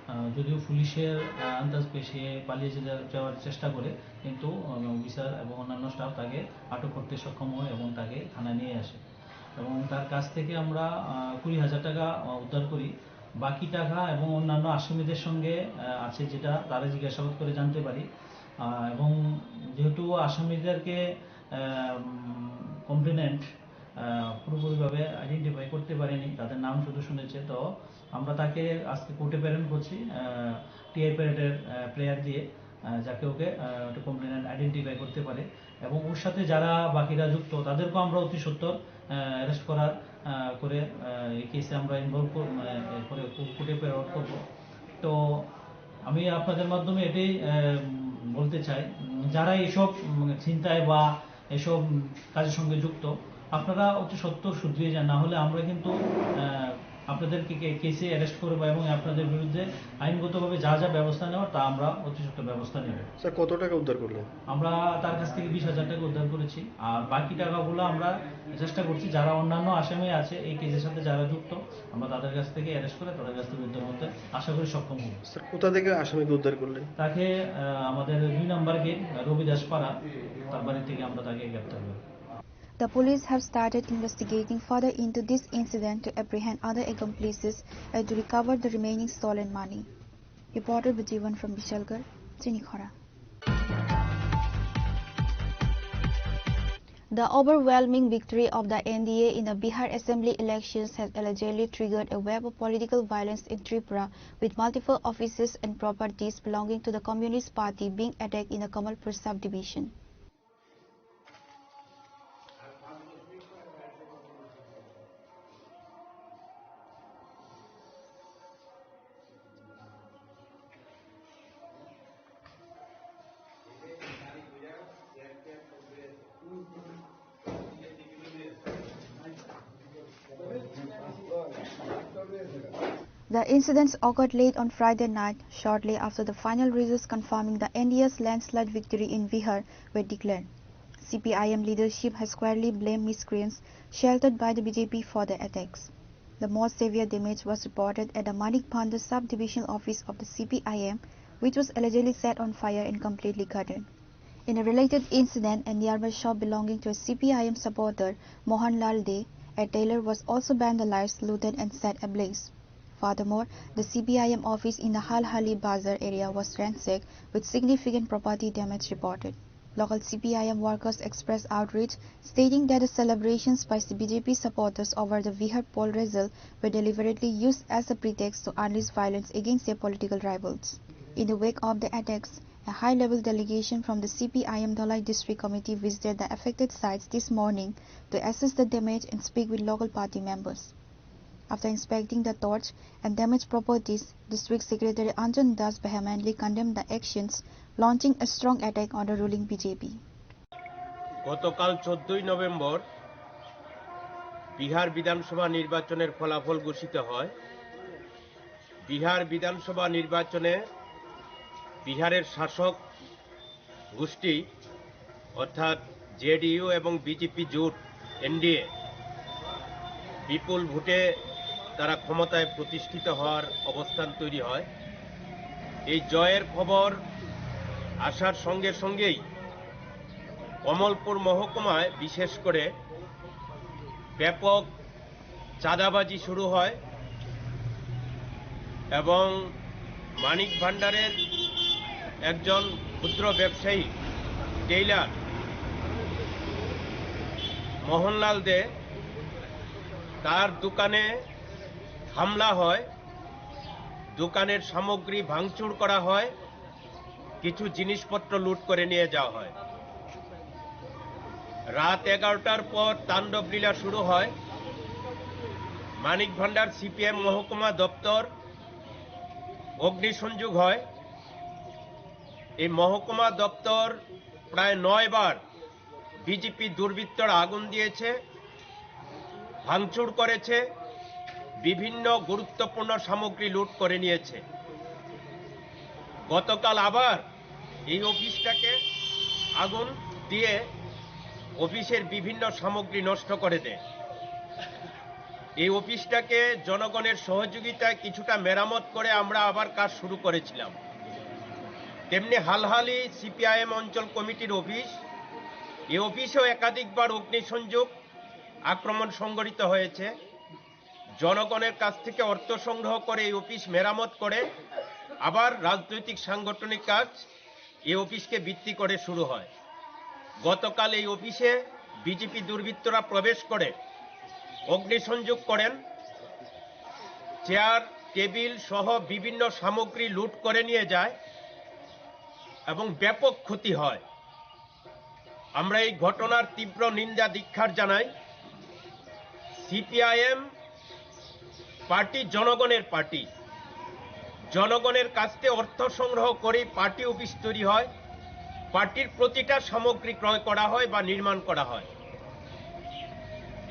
আহ, যদিও পুলিশের, আহ, আন্দাজ পেয়ে সে পালিয়ে যেতে, যাওয়ার চেষ্টা করে, কিন্তু, আহ, অফিসার এবং অন্যান্য স্টাফ তাকে আটক করতে সক্ষম হয় এবং তাকে থানায় নিয়ে আসে। এবং তার কাছ থেকে আমরা, আহ, কুড়ি হাজার টাকা, আহ, উদ্ধার করি। বাকি টাকা এবং অন্যান্য আসামিদের সঙ্গে, আহ, আছে যেটা তারা জিজ্ঞাসাবাদ করে জানতে পারি। আহ, এবং যেহেতু আসামিদেরকে, আহ, উম, কমপ্লেনেন্ট, আহ, পুরোপুরিভাবে আইডেন্টিফাই করতে পারেনি, তাদের নাম শুধু শুনেছে, তো আমরা তাকে আজকে কোর্টে প্রেরণ করছি, আহ, টিআই প্যারেডের, আহ, প্রেয়ার দিয়ে, আহ, যাকে ওকে, আহ, একটা কমপ্লেনেন্ট আইডেন্টিফাই করতে পারে। এবং ওর সাথে যারা বাকিরা যুক্ত, তাদেরকেও আমরা অতি সত্বর, আহ, অ্যারেস্ট করার, আহ, করে, আহ, এই কেসে আমরা ইনভলভ কর-, মানে, এ, করে কো-, কোর্টে প্রেরণ করব। তো আমি আপনাদের মাধ্যমে এটাই, আহ, বলতে চাই, উম, যারা এইসব, উম, ছিনতাই বা এসব, উম, কাজের সঙ্গে যুক্ত, আপনারা অতি সত্বর শুধরিয়ে যান, না হলে আমরা কিন্তু, আহ, আপনাদেরকে কে-, কেসে অ্যারেস্ট করবো এবং আপনাদের বিরুদ্ধে আইনগতভাবে যা যা ব্যবস্থা নেওয়ার তা আমরা অতি সত্বর ব্যবস্থা নেব। স্যার, কত টাকা উদ্ধার করলেন? আমরা তার কাছ থেকে বিশ হাজার টাকা উদ্ধার করেছি, আর বাকি টাকাগুলো আমরা চেষ্টা করছি যারা অন্যান্য আসামি আছে এই কেসের সাথে যারা যুক্ত, আমরা তাদের কাছ থেকে অ্যারেস্ট করে তাদের কাছ থেকে উদ্ধার করতে আশা করি সক্ষম হব। স্যার, কোথা থেকে আসামিকে উদ্ধার করলেন? তাকে, আহ, আমাদের দুই নম্বর গেট রবিদাস পাড়া, তার বাড়ি থেকে আমরা তাকে গ্রেপ্তার করি। The police have started investigating further into this incident to apprehend other accomplices and to recover the remaining stolen money. Reporter Bijivan from Bishalgarh, Chinikhora. The overwhelming victory of the N D A in the Bihar Assembly elections has allegedly triggered a wave of political violence in Tripura, with multiple offices and properties belonging to the Communist Party being attacked in the Kamalpur subdivision. The incidents occurred late on Friday night, shortly after the final results confirming the N D A's landslide victory in Bihar were declared. C P I M leadership has squarely blamed miscreants sheltered by the B J P for the attacks. The most severe damage was reported at the Manik Bhandar subdivisional office of the C P I M, which was allegedly set on fire and completely gutted. In a related incident, a nearby shop belonging to a C P I M supporter, Mohanlal Dey, a tailor, was also vandalized, looted, and set ablaze. Furthermore, the C P I M office in the Halhali Bazar area was ransacked, with significant property damage reported. Local C P I M workers expressed outrage, stating that the celebrations by B J P supporters over the Bihar poll result were deliberately used as a pretext to unleash violence against their political rivals. In the wake of the attacks, a high-level delegation from the C P I M Dhalai District Committee visited the affected sites this morning to assess the damage and speak with local party members. After inspecting the torch and damaged properties, District Secretary Anjan Das vehemently condemned the actions, launching a strong attack on the ruling B J P. গতকাল চোদ্দই নভেম্বর বিহার বিধানসভা নির্বাচনের ফলাফল ঘোষিত হয়। বিহার বিধানসভা নির্বাচনে বিহারের শাসক গোষ্ঠী অর্থাৎ জেডিইউ এবং বিজেপি জোট, এনডিএ, বিপুল ভোটে তারা ক্ষমতায় প্রতিষ্ঠিত হওয়ার অবস্থান তৈরি হয়। এই জয়ের খবর আসার সঙ্গে সঙ্গেই কমলপুর মহকুমায় বিশেষ করে ব্যাপক চাঁদাবাজি শুরু হয় এবং মানিক ভান্ডারের একজন ক্ষুদ্র ব্যবসায়ী টেইলার মোহনলাল দে, তার দোকানে হামলা হয়, দোকানের সামগ্রী ভাঙচুর করা হয়, কিছু জিনিসপত্র লুট করে নিয়ে যাওয়া হয়। রাত এগারোটার পর তাণ্ডব লীলা শুরু হয়। মানিক ভান্ডার সিপিএম মহকুমা দপ্তর অগ্নিসংযোগ হয়। এই মহকুমা দপ্তর প্রায় নয় বার বিজেপি দুর্বৃত্তরা আগুন দিয়েছে, ভাঙচুর করেছে, বিভিন্ন গুরুত্বপূর্ণ সামগ্রী লুট করে নিয়েছে। গতকাল আবার এই অফিসটাকে আগুন দিয়ে অফিসের বিভিন্ন সামগ্রী নষ্ট করে দেয়। এই অফিসটাকে জনগণের সহযোগিতায় কিছুটা মেরামত করে আমরা আবার কাজ শুরু করেছিলাম। তেমনি হালহালি সিপিআইএম অঞ্চল কমিটির অফিস, এই অফিসেও একাধিকবার অগ্নিসংযোগ, আক্রমণ সংঘটিত হয়েছে। জনগণের কাছ থেকে অর্থ সংগ্রহ করে এই অফিস মেরামত করে আবার রাজনৈতিক সাংগঠনিক কাজ এই অফিসকে ভিত্তি করে শুরু হয়। গতকাল এই অফিসে বিজেপি দুর্বৃত্তরা প্রবেশ করে অগ্নিসংযোগ করেন, চেয়ার, টেবিল সহ বিভিন্ন সামগ্রী লুট করে নিয়ে যায় এবং ব্যাপক ক্ষতি হয়। আমরা এই ঘটনার তীব্র নিন্দা ধিক্কার জানাই। সিপিআইএম পার্টি জনগণের পার্টি। জনগণের কাছ থেকে অর্থ সংগ্রহ করে পার্টি অফিস তৈরি হয়, পার্টির প্রতিটা সামগ্রী ক্রয় করা হয় বা নির্মাণ করা হয়।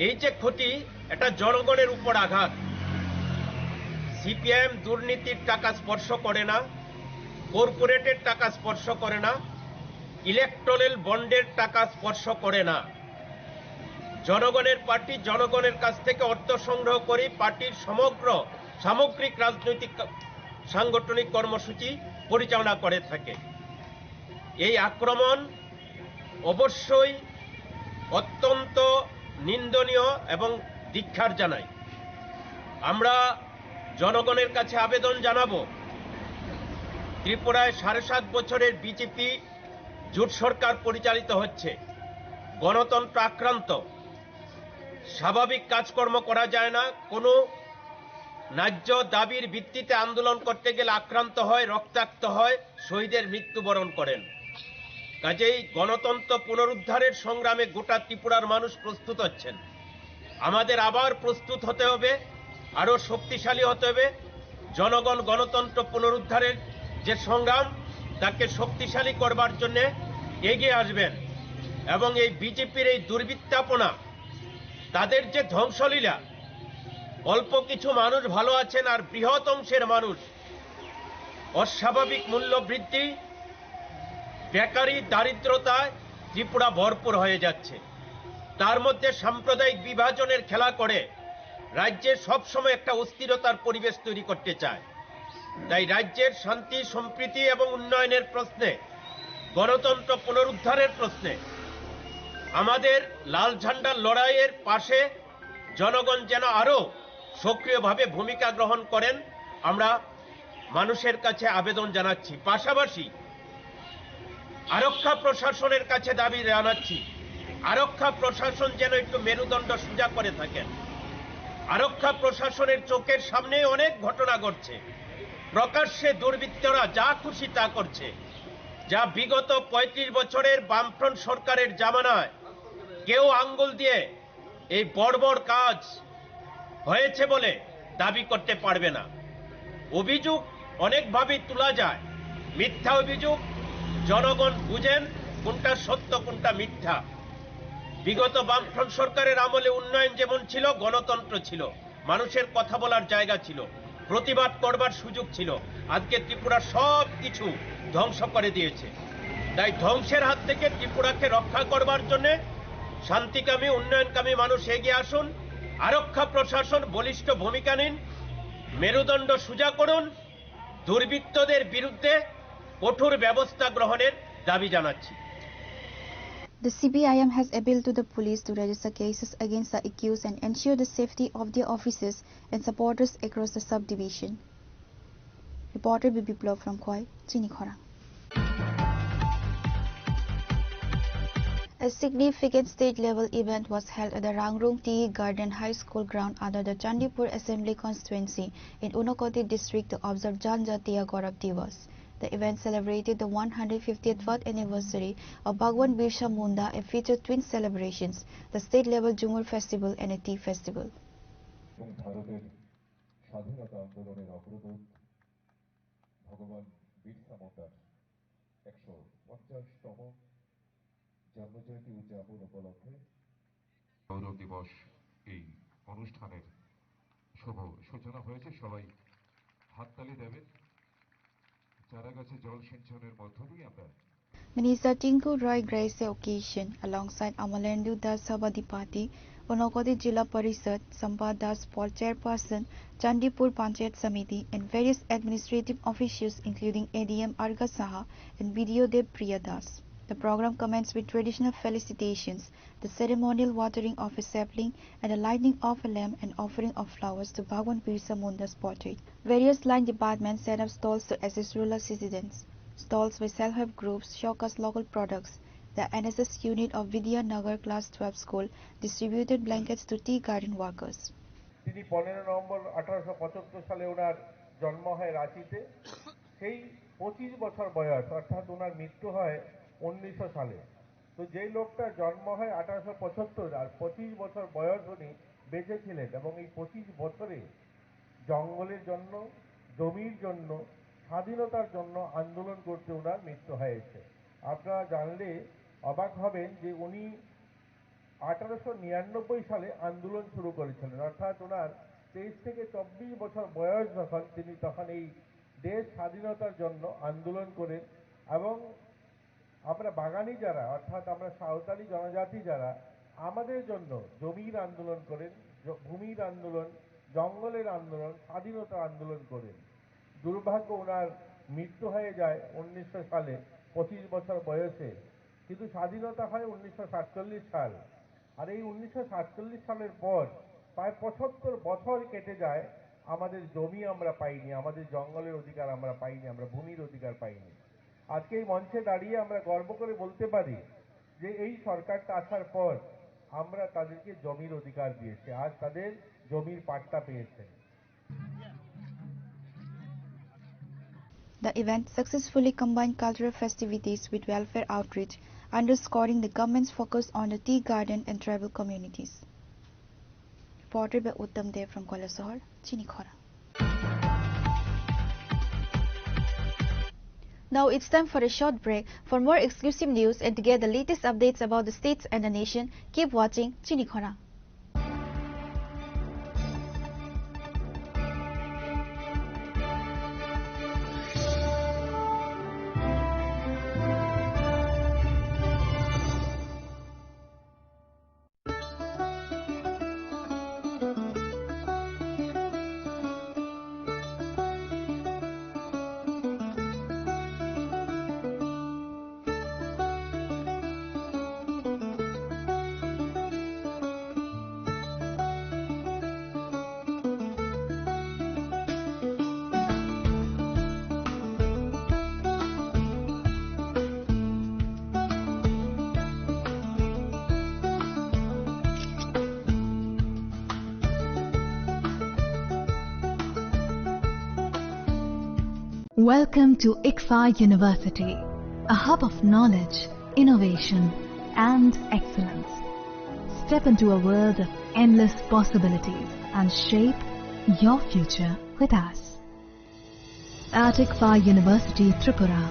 এই যে ক্ষতি, এটা জনগণের উপর আঘাত। সিপিআইএম দুর্নীতির টাকা স্পর্শ করে না, কর্পোরেটের টাকা স্পর্শ করে না, ইলেকট্রাল বন্ডের টাকা স্পর্শ করে না। জনগণের পার্টি জনগণের কাছ থেকে অর্থ সংগ্রহ করে পার্টির সমগ্র সামগ্রিক রাজনৈতিক কা-, সাংগঠনিক কর্মসূচি পরিচালনা করে থাকে। এই আক্রমণ অবশ্যই অত্যন্ত নিন্দনীয় এবং ধিক্কার জানাই। আমরা জনগণের কাছে আবেদন জানাবো, ত্রিপুরায় সাড়ে সাত বছরের বিজেপি জোট সরকার পরিচালিত হচ্ছে, গণতন্ত্র আক্রান্ত, স্বাভাবিক কাজকর্ম করা যায় না, কোনো ন্যায্য দাবির ভিত্তিতে আন্দোলন করতে গেলে আক্রান্ত হয়, রক্তাক্ত হয়, শহীদের মৃত্যুবরণ করেন। কাজেই গণতন্ত্র পুনরুদ্ধারের সংগ্রামে গোটা ত্রিপুরার মানুষ প্রস্তুত হচ্ছেন। আমাদের আবার প্রস্তুত হতে হবে, আরও শক্তিশালী হতে হবে। জনগণ গণতন্ত্র পুনরুদ্ধারের যে সংগ্রাম, তাকে শক্তিশালী করবার জন্য এগিয়ে আসবেন এবং এই বিজেপির এই দুর্বৃত্তাপনা, তাদের যে ধ্বংসলীলা, অল্প কিছু মানুষ ভালো আছেন আর বৃহৎ অংশের মানুষ অস্বাভাবিক মূল্য বৃদ্ধি, বেকারি, দারিদ্রতায় ত্রিপুরা ভরপুর হয়ে যাচ্ছে। তার মধ্যে সাম্প্রদায়িক বিভাজনের খেলা করে রাজ্যে সবসময় একটা অস্থিরতার পরিবেশ তৈরি করতে চায়। তাই রাজ্যের শান্তি, সম্প্রীতি এবং উন্নয়নের প্রশ্নে, গণতন্ত্র পুনরুদ্ধারের প্রশ্নে আমাদের লাল ঝান্ডার লড়াইয়ের পাশে জনগণ যেন আরও সক্রিয়ভাবে ভূমিকা গ্রহণ করেন, আমরা মানুষের কাছে আবেদন জানাচ্ছি। পাশাপাশি আরক্ষা প্রশাসনের কাছে দাবি জানাচ্ছি, আরক্ষা প্রশাসন যেন একটু মেরুদণ্ড সোজা করে থাকেন। আরক্ষা প্রশাসনের চোখের সামনে অনেক ঘটনা ঘটছে, প্রকাশ্যে দুর্বৃত্তরা যা খুশি তা করছে, যা বিগত পঁয়ত্রিশ বছরের বামফ্রন্ট সরকারের জামানায় কেউ আঙ্গুল দিয়ে এই বর্বর কাজ হয়েছে বলে দাবি করতে পারবে না। অভিযোগ অনেকভাবেই তোলা যায়, মিথ্যা অভিযোগ, জনগণ বুঝেন কোনটা সত্য কোনটা মিথ্যা। বিগত বামফ্রন্ট সরকারের আমলে উন্নয়ন যেমন ছিল, গণতন্ত্র ছিল, মানুষের কথা বলার জায়গা ছিল, প্রতিবাদ করবার সুযোগ ছিল। আজকে ত্রিপুরা সব কিছু ধ্বংস করে দিয়েছে। তাই ধ্বংসের হাত থেকে ত্রিপুরাকে রক্ষা করবার জন্য শান্তিকামী, উন্নয়নকামী মানুষ এগিয়ে আসুন। আরক্ষা প্রশাসন বলিষ্ঠ ভূমিকা নিন, মেরুদণ্ড সোজা করুন, দুর্বৃত্তদের বিরুদ্ধে কঠোর ব্যবস্থা গ্রহণের দাবি জানাচ্ছি। The C P I M has appealed to the police to register cases against the accused and ensure the safety of their officers and supporters across the subdivision. Reporter B B Biplab from Khowai, Chini Khorang. A significant state-level event was held at the Rangrung Tea Garden High School ground under the Chandipur Assembly Constituency in Unakoti district to observe Janjatiya Gaurav Diwas. The event celebrated the one hundred fiftieth birth anniversary of Bhagwan Birsa Munda and featured twin celebrations, the state-level Jhumur Festival and a tea festival. এবং ভারতের স্বাধীনতা আন্দোলনের অগ্রদূত ভগবান বিরসা মুন্ডার একশো পঞ্চাশতম জন্মজয়ন্তী উদযাপন উপলক্ষে গৌরব দিবস এই অনুষ্ঠানের শুভ সূচনা হয়েছে। সবাই হাততালি দেবেন। চারা গাছে জল সিঞ্চনের মধ্য দিয়ে আমরা Minister Tinku Roy graced the occasion alongside Amalendu Das Sabadipati, Unakoti Jila Parishad, Sampa Das Paul Chairperson, Chandipur Panchayat Samiti, and various administrative officials including A D M Arga Saha and B D O Dev Priya Das. The program commenced with traditional felicitations, the ceremonial watering of a sapling and a lighting of a lamp and offering of flowers to Bhagwan Birsa Munda's portrait. Various line departments set up stalls to assist rural citizens. Stalls by self-help groups showcase local products. The N S S unit of Vidya Nagar Class twelve school distributed blankets to tea garden workers. তিনি পনেরো নভেম্বর আঠারোশো পঁচাত্তর সালে ওনার জন্ম হয় রাঁচিতে। সেই পঁচিশ বছর বয়স, অর্থাৎ ওনার মৃত্যু হয় উনিশশো সালে। তো যেই লোকটার জন্ম হয় আঠারোশো পঁচাত্তর আর পঁচিশ বছর বয়স উনি বেঁচে ছিলেন এবং এই পঁচিশ বছরে জঙ্গলের জন্য, জমির জন্য, স্বাধীনতার জন্য আন্দোলন করতে ওনার মৃত্যু হয়েছে। আপনারা জানলে অবাক হবেন যে উনি আঠারোশো নিরানব্বই সালে আন্দোলন শুরু করেছিলেন, অর্থাৎ ওনার তেইশ থেকে চব্বিশ বছর বয়স যখন, তিনি তখন এই দেশ স্বাধীনতার জন্য আন্দোলন করেন এবং আমরা বাগানি যারা, অর্থাৎ আমরা সাঁওতালি জনজাতি যারা, আমাদের জন্য জমির আন্দোলন করেন, জ-, ভূমির আন্দোলন, জঙ্গলের আন্দোলন, স্বাধীনতার আন্দোলন করেন। দুর্ভাগ্য, ওনার মৃত্যু হয়ে যায় উনিশশো সালে, পঁচিশ বছর বয়সে। কিন্তু স্বাধীনতা হয় উনিশশো সাতচল্লিশ সাল। আর এই উনিশশো সাতচল্লিশ সালের পর প্রায় পঁচাত্তর বছর কেটে যায়, আমাদের জমি আমরা পাইনি, আমাদের জঙ্গলের অধিকার আমরা পাইনি, আমরা ভূমির অধিকার পাইনি। আজকে এই মঞ্চে দাঁড়িয়ে আমরা গর্ব করে বলতে পারি যে এই সরকারটা আসার পর আমরা তাদেরকে জমির অধিকার দিয়েছি, আজ তাদের জমির পাট্টা পেয়েছেন। The event successfully combined cultural festivities with welfare outreach, underscoring the government's focus on the tea garden and tribal communities. Reported by Uttam Dev from Kailasahar, Chinikhora. Now it's time for a short break. For more exclusive news and to get the latest updates about the states and the nation, keep watching Chinikhora. Welcome to ICFAI University, a hub of knowledge, innovation, and excellence. Step into a world of endless possibilities and shape your future with us. At ICFAI University Tripura,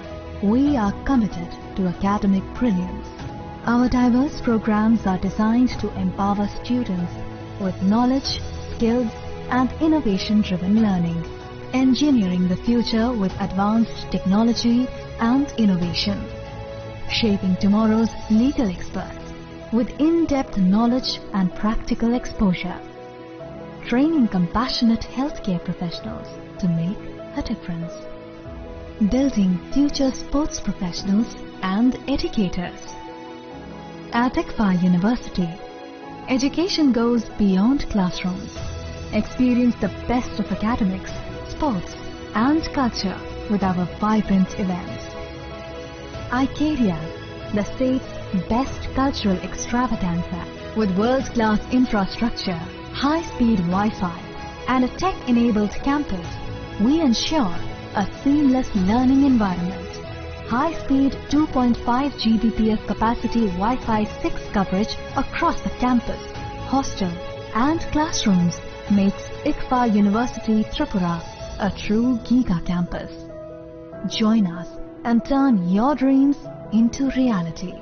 we are committed to academic brilliance. Our diverse programs are designed to empower students with knowledge, skills, and innovation-driven learning, engineering the future with advanced technology and innovation, shaping tomorrow's legal experts with in-depth knowledge and practical exposure, training compassionate healthcare professionals to make a difference, building future sports professionals and educators. At ICFAI University, education goes beyond classrooms. Experience the best of academics, sports, and culture with our vibrant events. Icaria, the state's best cultural extravaganza, with world-class infrastructure, high-speed Wi-Fi, and a tech-enabled campus, we ensure a seamless learning environment. High-speed two point five G B P S capacity Wi-Fi six coverage across the campus, hostel, and classrooms makes ICFAI University Tripura a true giga campus. Join us and turn your dreams into reality.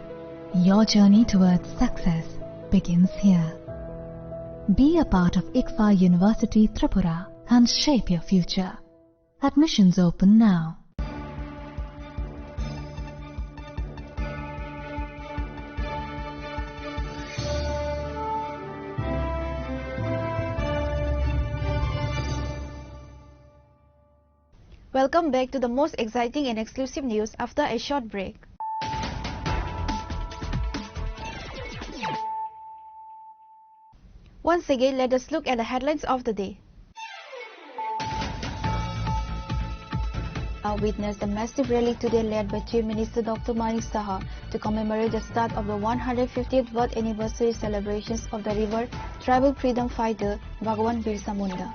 Your journey towards success begins here. Be a part of ICFAI University Tripura and shape your future. Admissions open now. Welcome back to the most exciting and exclusive news after a short break. Once again, let us look at the headlines of the day. Now witness the massive rally today led by Chief Minister Doctor Manik Saha to commemorate the start of the one hundred fiftieth birth anniversary celebrations of the revered tribal freedom fighter Bhagwan Birsa Munda.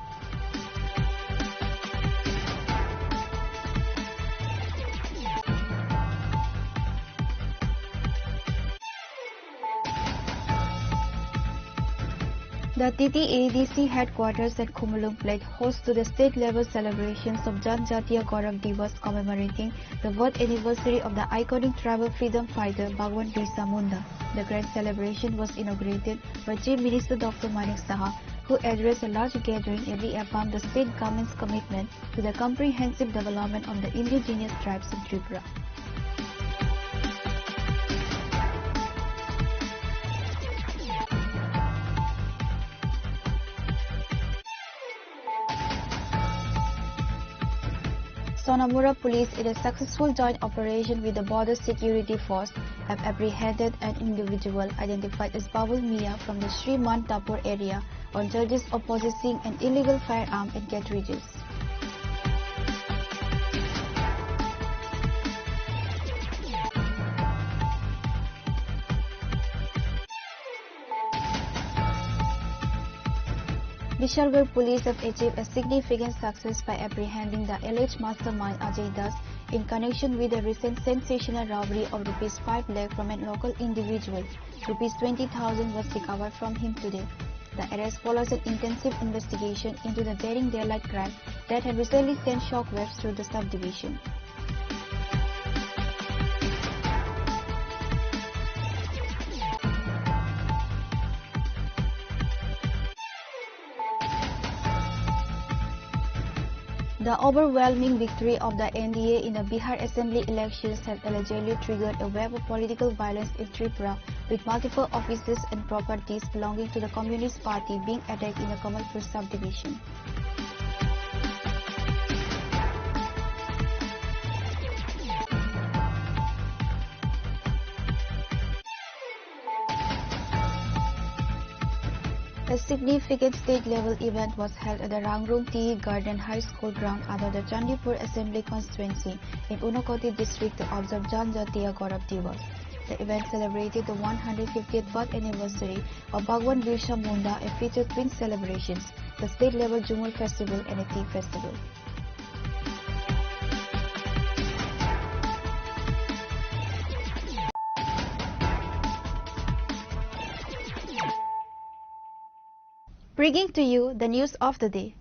The T T A D C headquarters at Khumulwng pledged host to the state-level celebrations of Janjatiya Gaurav Diwas, commemorating the birth anniversary of the iconic tribal freedom fighter Bhagwan Birsa Munda. The grand celebration was inaugurated by Chief Minister Doctor Manik Saha, who addressed a large gathering and reaffirmed the state government's commitment to the comprehensive development of the indigenous tribes in Tripura. Sonamura police, in a successful joint operation with the Border Security Force, have apprehended an individual identified as Babul Mia from the Sri Mantapur area on charges of possessing an illegal firearm and cartridges. Bishalgarh police have achieved a significant success by apprehending the alleged mastermind Ajay Das in connection with the recent sensational robbery of rupees five lakh from a local individual. Rupees twenty thousand was recovered from him today. The arrest follows an intensive investigation into the daring daylight crime that had recently sent shockwaves through the subdivision. The overwhelming victory of the N D A in the Bihar Assembly elections has allegedly triggered a wave of political violence in Tripura, with multiple offices and properties belonging to the Communist Party being attacked in the Kamalpur subdivision. A significant state-level event was held at the Rangrung Tea Garden High School ground under the Chandipur Assembly Constituency in Unakoti district to observe Janjatiya Gaurav Diwas. The event celebrated the one hundred fiftieth birth anniversary of Bhagwan Birsa Munda and featured twin celebrations, the state-level Jhumur Festival and a tea festival. Bringing to you the news of the day.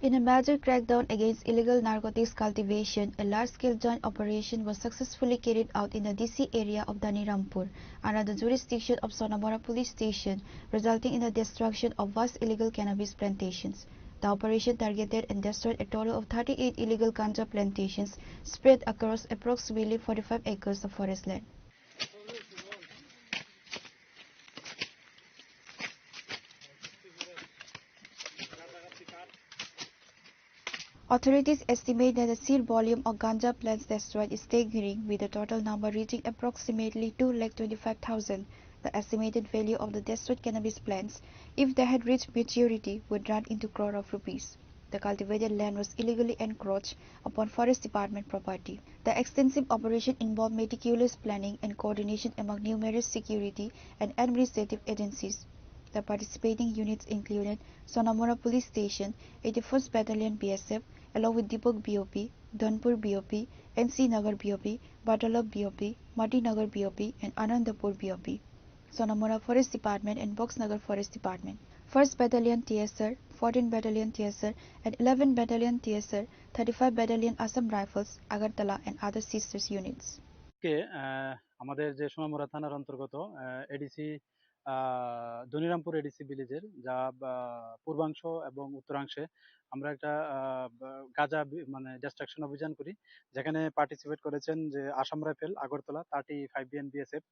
In a major crackdown against illegal narcotics cultivation, a large-scale joint operation was successfully carried out in the D C area of Dhanirampur, under the jurisdiction of Sonamura Police Station, resulting in the destruction of vast illegal cannabis plantations. The operation targeted and destroyed a total of thirty-eight illegal ganja plantations spread across approximately forty-five acres of forest land. Authorities estimate that the sheer volume of ganja plants destroyed is staggering, with the total number reaching approximately two lakh twenty-five thousand. The estimated value of the destroyed cannabis plants, if they had reached maturity, would run into crore of rupees. The cultivated land was illegally encroached upon Forest Department property. The extensive operation involved meticulous planning and coordination among numerous security and administrative agencies. The participating units included Sonamura Police Station, eighty-first Battalion B S F, along with Dipok B O P, Dhanpur B O P, N C Nagar B O P, Batalab B O P, Matinagar B O P, and Anandapur B O P. Sonamura Forest Department and Boxnagar Forest Department, first Battalion T S R, fourteen Battalion T S R, and eleven Battalion T S R, thirty-five Battalion Assam Rifles, Agartala, and other sister units. কে, আহ, আমাদের যে সোনামুড়া থানার অন্তর্গত, আহ, এডিসি, আহ, ধনিরামপুর এডিসি ভিলেজের যা, আহ, পূর্বাংশ এবং উত্তরাংশে আমরা একটা, আহ, বা-, গাঁজা বি-, মানে ডিস্ট্রাকশন অভিযান করি, যেখানে পার্টিসিপেট করেছেন যে Assam rifle, Agartala, thirty five BN BSF,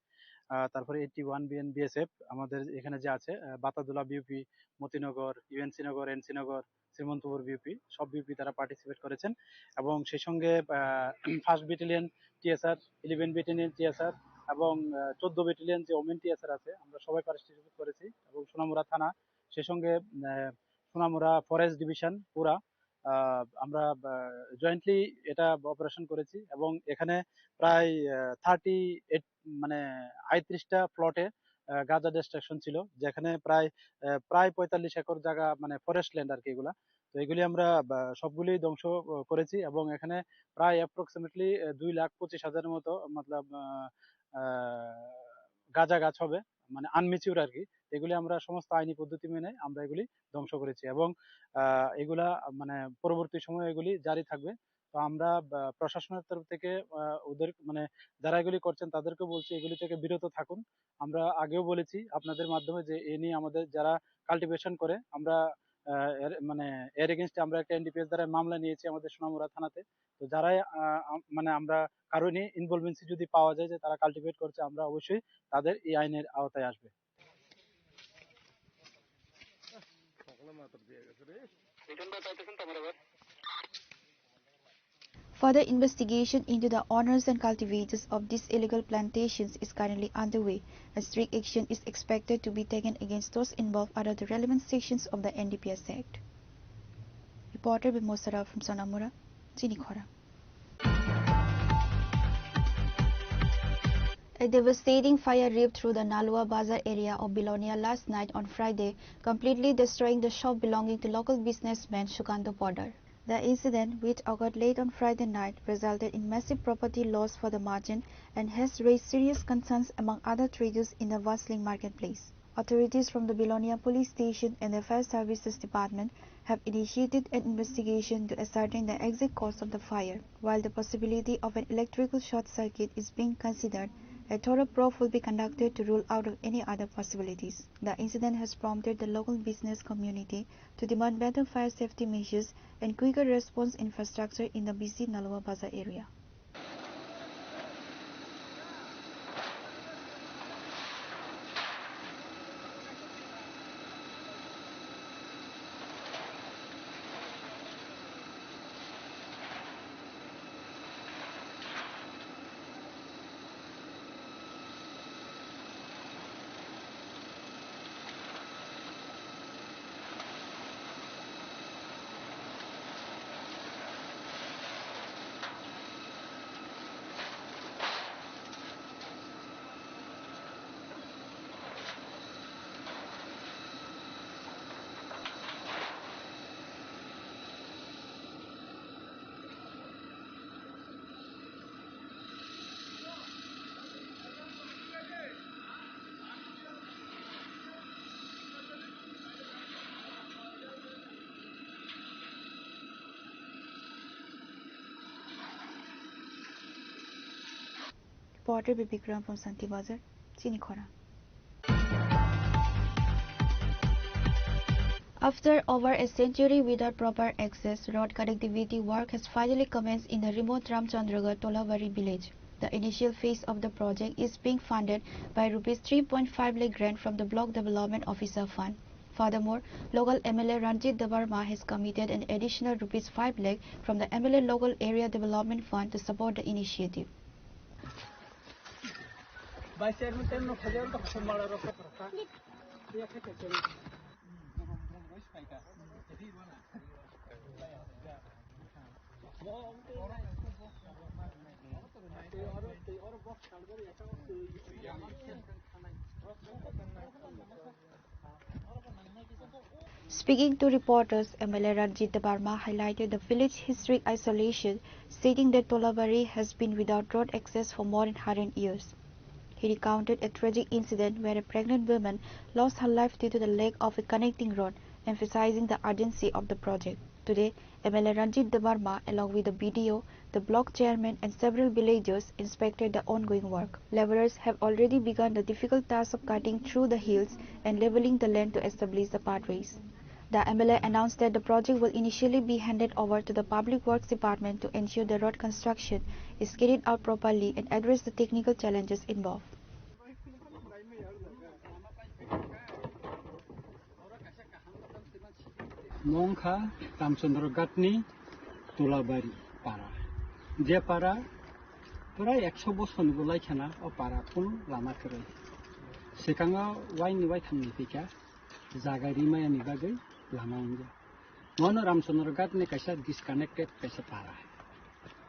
ah, তারপরে এইটটি ওয়ান বিএন বিএসএফ, আমাদের এখানে যে আছে, ah, Batadula BOP, Motinagar, UNC Nagar, NC Nagar, Srimantapur BOP, সব বিওপি তারা পার্টিসিপেট করেছেন। এবং সেই সঙ্গে, ah, first battalion TSR, eleven battalion TSR এবং, আহ, চোদ্দ ব্যাটালিয়ন যে ওমেন টিএসআর আছে, আমরা সবাই পার্টিসিপেট করেছি। এবং সোনামুড়া থানা, সেই সঙ্গে, আহ, সোনামুড়া ফরেস্ট ডিভিশন পুরা, আহ, আমরা, আহ, জয়েন্টলি এটা অপারেশন করেছি এবং এখানে প্রায়, আহ, থার্টি এইট, মানে, আটত্রিশটা প্লটে, আহ, গাঁজা ডিস্ট্রাকশন ছিল, যেখানে প্রায়, আহ, প্রায় পঁয়তাল্লিশ একর জায়গা, মানে, ফরেস্ট ল্যান্ড আর কি এগুলা। তো এগুলি আমরা, আহ, সবগুলি ধ্বংস, আহ, করেছি এবং এখানে প্রায় অ্যাপ্রক্সিমেটলি, আহ, দুই লাখ পঁচিশ হাজারের মতো, মতলব, আহ, আহ, গাঁজা গাছ হবে, মানে, আনম্যাচিউর আর কি। এগুলি আমরা সমস্ত আইনি পদ্ধতি মেনে আমরা এগুলি ধ্বংস করেছি এবং, আহ, এগুলা, মানে, পরবর্তী সময়ে এগুলি জারি থাকবে। তো আমরা, আহ, প্রশাসনের তরফ থেকে, আহ, ওদের, মানে, যারা এগুলি করছেন তাদেরকে বলছি এগুলি থেকে বিরত থাকুন। আমরা আগেও বলেছি আপনাদের মাধ্যমে যে এ নিয়ে আমাদের যারা কাল্টিভেশন করে আমরা, আহ, এর, মানে, এর এগেইনস্টে আমরা একটা এনডিপিএস ধারায় মামলা নিয়েছি আমাদের সোনামুড়া থানাতে। তো যারাই, আহ, আম-, মানে, আমরা কারো নিয়ে ইনভলভেন্সি যদি পাওয়া যায় যে তারা কাল্টিভেট করছে, আমরা অবশ্যই তাদের এই আইনের আওতায় আসবে। Further investigation into the owners and cultivators of these illegal plantations is currently underway, and strict action is expected to be taken against those involved under the relevant sections of the N D P S Act. Reporter by Mosara from Sonamura, Chinikhora. A devastating fire ripped through the Nalua Bazar area of Bilonia last night on Friday, completely destroying the shop belonging to local businessman Sukanta Poddar. The incident, which occurred late on Friday night, resulted in massive property loss for the merchant and has raised serious concerns among other traders in the bustling marketplace. Authorities from the Bilonia Police Station and the Fire Services Department have initiated an investigation to ascertain the exact cause of the fire. While the possibility of an electrical short circuit is being considered, a thorough probe will be conducted to rule out of any other possibilities. The incident has prompted the local business community to demand better fire safety measures and quicker response infrastructure in the busy Nalua Bazar area. Reporter Bibikram from Santi Bazar, Chinikhora. After over a century without proper access, road connectivity work has finally commenced in the remote Ramchandragarh Tolabari village. The initial phase of the project is being funded by rupees three point five lakh grant from the Block Development Officer Fund. Furthermore, local M L A Ranjit Debbarma has committed an additional rupees five lakh from the M L A Local Area Development Fund to support the initiative. Speaking to reporters, M L A Ranjit Debbarma highlighted the village's historic isolation, stating that Tolabari has been without road access for more than hundred years. He recounted a tragic incident where a pregnant woman lost her life due to the lack of a connecting road, emphasizing the urgency of the project. Today, M L A Ranjit Debbarma, along with the B D O, the block chairman and several villagers inspected the ongoing work. Laborers have already begun the difficult task of cutting through the hills and leveling the land to establish the pathways. The M L A announced that the project will initially be handed over to the Public Works Department to ensure the road construction is carried out properly and address the technical challenges involved. Mongkha Ramchandra Ghatni Tulabari para. Je para prai ekso bosor ni bo lai khana o para kunu lama kwrwi. Swkango waini waitham ni pika jaga rimaya ni bagwi lama wngya. Mono Ramchandra Ghatni kaisa disconnected kaisa para.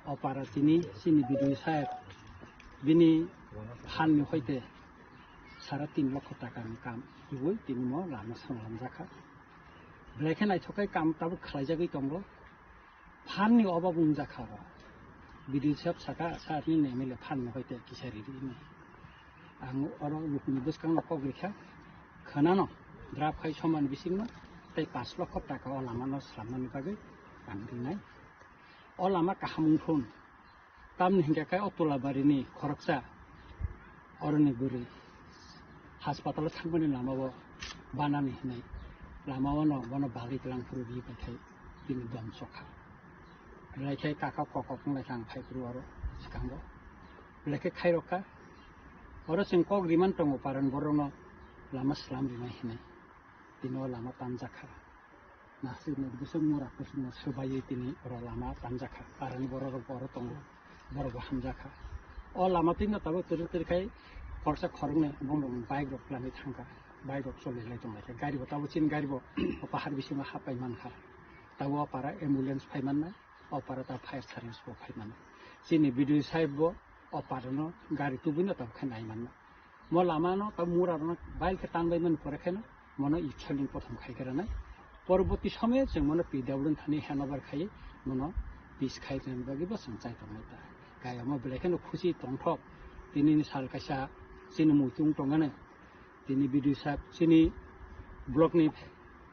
O para tini chini B D O saheb bini phan ni hoite sara tin lokho taka ni kam rwui tini mo lama songlamjakha. Belai khe naithok khe kam tabuk khlaijagwi tongo. Phan ni obab wngjakha oro. B D O saheb saka, sir nini M L A phan ni hoite kisa riri hinwi. Ang oro bukuni bwskango kok rikha. Khwnano draft khai somani bisingno tei pash lokho taka o lamano slamnani bagwi ang rinai. O lama kaham wngthun. Tamni hinkhe khe o Tulabarini khoroksa oroni bwrwi haspatalo thangmani lamao banani hinwi lamao no bono bagwi twlang phuru ri bai khai bini dom sokha. Belai khe kaka kokok wng lai kha ang phai phuru oro swkango. Belai khe khairok kha. Oro chwng kok riman tongo paran borokno lama slam rinai hinwi. Tini o lama tanjak kha. Nasir ni bwswk mura kusuk no swbaiwi tini oro lama tanjakha. Parani borok rok bo oro tongo. Borok bo hamjakha. O lama twi no tabuk twrwk twrwk khai khoroksa khoroknwi bong rok bike rok twlangwi thangkha. Bike rok choli lai tong lai kha. Gari bo tabuk chini gari bo o pahar bisingo hap pai mankha. Tabuk o para ambulance phai mannai. O para ta fire service bo phai mannai. Chini B D O sahib bo o para no gari tubui no tabuk khe nai mannai. Mo lama no tabuk mura rok no bail khe tang bai mani pore khe no mono i chholing prothom khai gra nai. Porborti somoyo chwng mono P W thani handover khai mono peace khai rwna bagwi bo chwng chai tongnai ta. Kaya mo belai kheno khusi tongthok. Tini ni sal kaisa chini muitung tongani. Tini B D O sahib chini block ni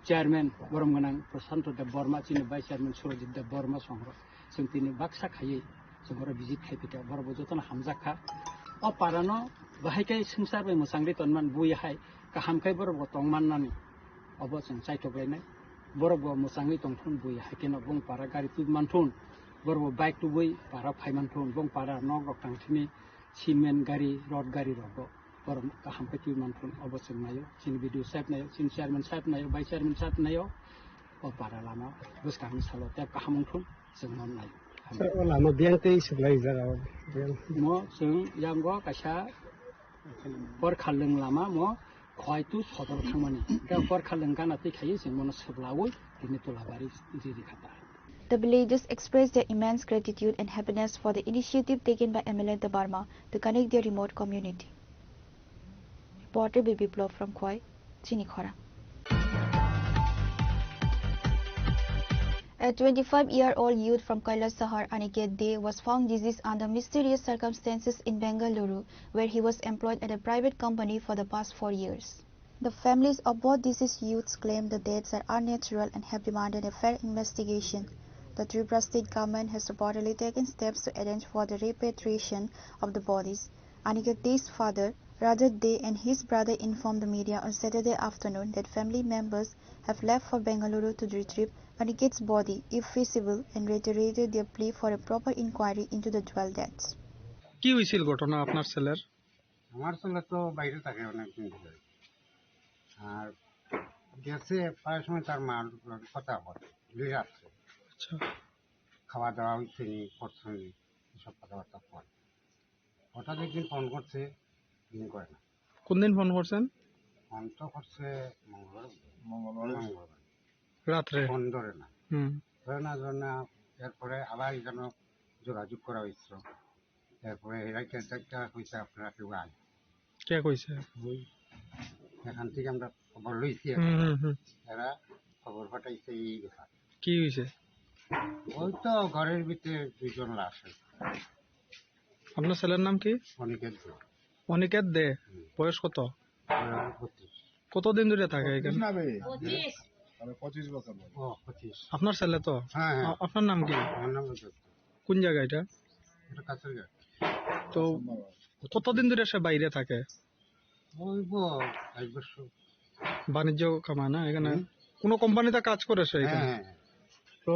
chairman borom gwnang Prashanto Deb Borma, chini vice chairman Surajit Deb Borma songrok. Chwng tini baksa khaiwi chwng oro visit khai pita, borok bo jotono hamjak kha. O para no bahai khe swngchar bai mwchangwi tonman bui hai kaham khe borok bo tong mannani obo chwng chaitok lainai. Borok bo mwchangwi tongthun bui hai kheno bong para gari tubui manthun, borok bo bike tubui para phai manthun, bong para nok rok tang thini cement gari, rod gari rok bo borok kaham khe tubui manthun obo chwng naio, chini B D O sahib naio, chini chairman sahib naio, vice chairman sahib naio. O para lama bwskangni salo tei kaham wngthun chwng mannai. Sir, o lama biyang tei swklai jaga o biyang. Mo chwng yango kaisa Porkhalwng lama mo Khwaitu sodor thangmani. Tei Porkhalwng gana twi khaiwi chwng mono swplawi tini Tulabari riri kha ta. The villagers expressed their immense gratitude and happiness for the initiative taken by M L A Debbarma to connect their remote community. Reporter B B Blog from Khwai, Chini Khorang. A twenty-five-year-old youth from Kailasahar, Aniket Dey, was found deceased under mysterious circumstances in Bengaluru, where he was employed at a private company for the past four years. The families of both deceased youths claim the deaths are unnatural and have demanded a fair investigation. The Tripura state government has reportedly taken steps to arrange for the repatriation of the bodies. Aniket Dey's father, Rajat Dey, and his brother informed the media on Saturday afternoon that family members have left for Bengaluru to retrieve Aniket's body, if feasible, and reiterated their plea for a proper inquiry into the dual deaths. কি হয়েছিল ঘটনা আপনার ছেলের? আমার ছেলে তো বাইরে থাকে অনেক দিন ধরে। আর গেছে প্রায় সময় তার মার লগে কথা বলে, দুই রাত্রে। আচ্ছা। খাওয়া দাওয়া হইছে নি, করছে নি, এসব কথাবার্তা বলে। হঠাৎ একদিন ফোন করছে, দিন করে না। কোন দিন ফোন করছেন? ফোন তো করছে মঙ্গলবার। মঙ্গলবার। মঙ্গলবার। রাত্রে? ফোন ধরে না। হুম। ধরে না, ধরে না, এরপরে আবার যেন যোগাযোগ করা হয়েছিল। এরপরে এরা কেন্দ্রটা কইছে, "আপনারা কেউ আন।" কে কইছে? ওই এখান থেকে আমরা খবর লইছি হুম, এখন। হুম, হুম। এরা খবর পাঠাইছে এই ব্যাপার। কি হইছে? ওই তো ঘরের ভিতরে দুইজন লাশ আছে। আপনার ছেলের নাম কি? অনিকেত দে। অনিকেত দে? হুম। বয়স কত? বয়স বত্রিশ। কতদিন ধরে থাকে এখানে? বত্রিশ না বে? পঁচিশ। আরে, পঁচিশ বছর বয়স। ও, পঁচিশ। আপনার ছেলে তো? হ্যাঁ, হ্যাঁ। আ-, আপনার নাম কি? আমার নাম রজত। কোন জায়গা এটা? এটা কাছের ঘাট। তো কতদিন ধরে সে বাইরে থাকে? ওই ব-, এক বছর। বাণিজ্য কামায় না এখানে? হুম। কোনো কোম্পানিতে কাজ করে সে এখানে? হ্যাঁ, হ্যাঁ, হ্যাঁ। তো,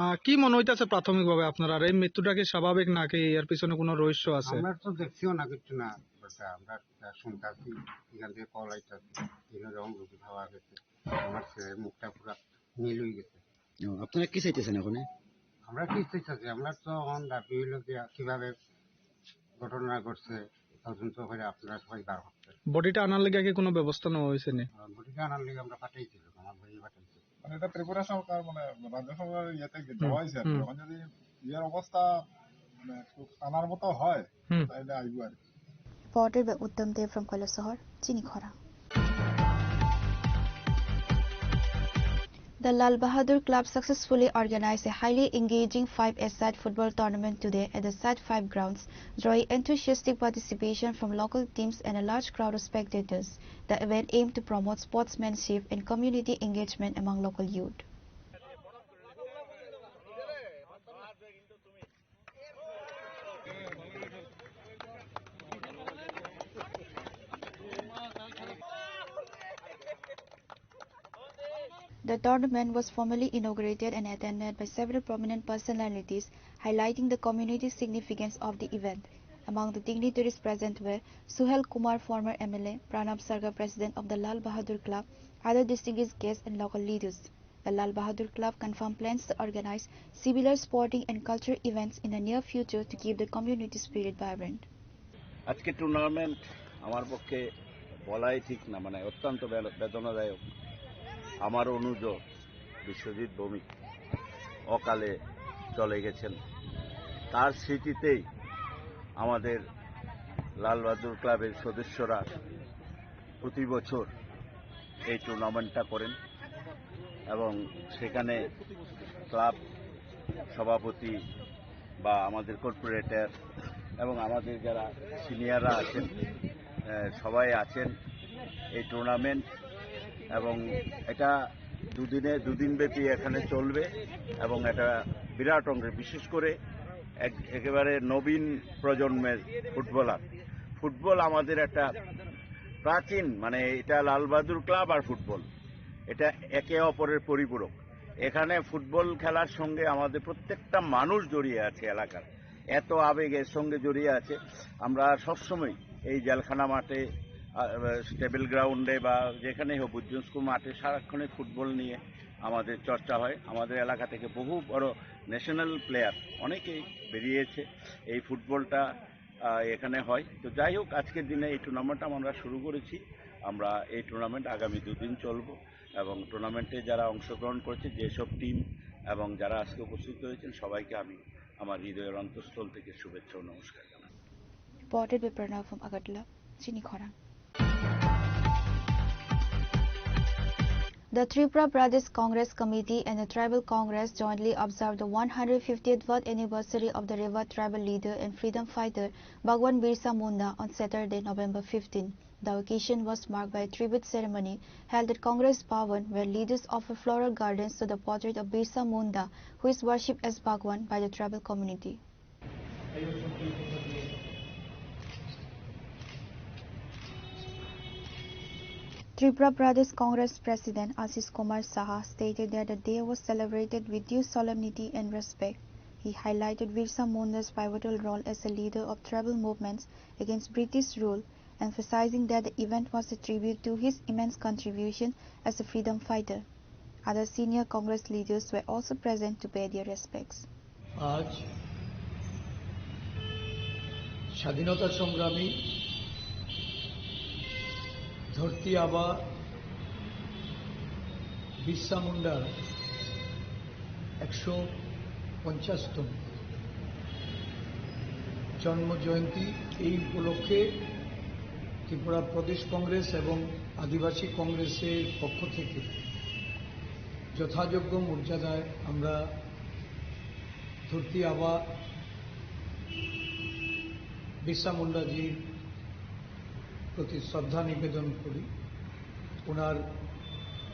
আহ, কি মনে হইতাছে প্রাথমিকভাবে আপনার? আর এই মৃত্যুটা কি স্বাভাবিক নাকি এর পিছনে কোনো রহস্য আছে? আমরা তো দেখছিও না কিচ্ছু না, but আমরা যা শুনতাছি, এখান থেকে কল আইতাছে, এখানে যখন রুটি খাওয়া গেছে, আমার ছেলের মুখটা পুরা নীল হয়ে গেছে। ও, আপনারা কি চাইতেছেন এখন? আমরা কি চাইতেছি? আমরা তো এখন দাবি হইলো যে কিভাবে ঘটনা ঘটছে, তদন্ত করে আপনারা সবাই বার করতে। বডিটা আনার লেগে কি কোনো ব্যবস্থা নেওয়া হয়েছে নি? আহ, বডিটা আনার লেগে আমরা পাঠাইছি, আমার ভাইয়ে পাঠাইছে। মানে এটা ত্রিপুরা সরকার, মানে রাজ্য সরকারের ইয়েতে কি হুম, দেওয়া হয়েছে আর কি। হুম। এখন যদি ইয়ের অবস্থা মানে একটু আনার মতো হয়, হুম। তাহলে আইবো আর কি। Reported by Uttam Dey from Kailasahar, Chini Khorang. The Lal Bahadur Club successfully organized a highly engaging five-a-side football tournament today at the Side five grounds, drawing enthusiastic participation from local teams and a large crowd of spectators. The event aimed to promote sportsmanship and community engagement among local youth. The tournament was formally inaugurated and attended by several prominent personalities, highlighting the community significance of the event. Among the dignitaries present were Suhel Kumar, former M L A, Pranab Sarga, president of the Lal Bahadur Club, other distinguished guests and local leaders. The Lal Bahadur Club confirmed plans to organize similar sporting and cultural events in the near future to keep the community spirit vibrant. আজকে টুর্নামেন্ট আমার পক্ষে বলাই ঠিক না, মানে অত্যন্ত বে-, বেদনাদায়ক। আমার অনুজ বিশ্বজিৎ ভৌমিক অকালে চলে গেছেন। তার স্মৃতিতেই আমাদের লাল বাহাদুর ক্লাবের সদস্যরা প্রতি বছর এই টুর্নামেন্টটা করেন এবং সেখানে ক্লাব সভাপতি বা আমাদের কর্পোরেটর এবং আমাদের যারা সিনিয়ররা আছেন, আহ, সবাই আছেন। এই টুর্নামেন্ট এবং এটা দুদিনে, দুদিন ব্যাপী এখানে চলবে এবং এটা বিরাট অঙ্কের, বিশেষ করে এক-, একেবারে নবীন প্রজন্মের ফুটবলার। ফুটবল আমাদের একটা প্রাচীন, মানে, এটা লালবাহাদুর ক্লাব আর ফুটবল, এটা একে অপরের পরিপূরক। এখানে ফুটবল খেলার সঙ্গে আমাদের প্রত্যেকটা মানুষ জড়িয়ে আছে এলাকার, এত আবেগ এর সঙ্গে জড়িয়ে আছে। আমরা সবসময় এই জেলখানা মাঠে, আহ, টেবিল গ্রাউন্ডে বা যেখানেই হোক, বুদ্ধিজীবী স্কুল মাঠে সারাক্ষণই ফুটবল নিয়ে আমাদের চর্চা হয়। আমাদের এলাকা থেকে বহু বড় ন্যাশনাল প্লেয়ার অনেকেই বেরিয়েছে এই ফুটবলটা, আহ, এখানে হয়। তো যাই হোক, আজকের দিনে এই টুর্নামেন্ট আমরা শুরু করেছি। আমরা এই টুর্নামেন্ট আগামী দুদিন চলবো এবং টুর্নামেন্টে যারা অংশগ্রহণ করেছে, যেসব টিম এবং যারা আজকে উপস্থিত হয়েছেন, সবাইকে আমি আমার হৃদয়ের অন্তঃস্থল থেকে শুভেচ্ছা ও নমস্কার জানাই। Reported by Pranav from Agartala, Chini Khorang. The Tripura Pradesh Congress Committee and the Tribal Congress jointly observed the one hundred fiftieth birth anniversary of the revered tribal leader and freedom fighter Bhagwan Birsa Munda on Saturday, November fifteen. The occasion was marked by a tribute ceremony held at Congress Bhavan, where leaders offered floral gardens to the portrait of Birsa Munda, who is worshipped as Bhagwan by the tribal community. Tripura Pradesh Congress President Ashish Kumar Saha stated that the day was celebrated with due solemnity and respect. He highlighted Birsa Munda's pivotal role as a leader of tribal movements against British rule, emphasizing that the event was a tribute to his immense contribution as a freedom fighter. Other senior Congress leaders were also present to pay their respects. আজ স্বাধীনতা সংগ্রামী ধরতি আবা বিরসা মুন্ডার একশো পঞ্চাশতম জন্ম জয়ন্তী। এই উপলক্ষে ত্রিপুরা প্রদেশ কংগ্রেস এবং আদিবাসী কংগ্রেসের পক্ষ থেকে যথাযোগ্য মর্যাদায় আমরা ধরতি আবা বিরসা মুন্ডাজির প্রতি শ্রদ্ধা নিবেদন করি। ওনার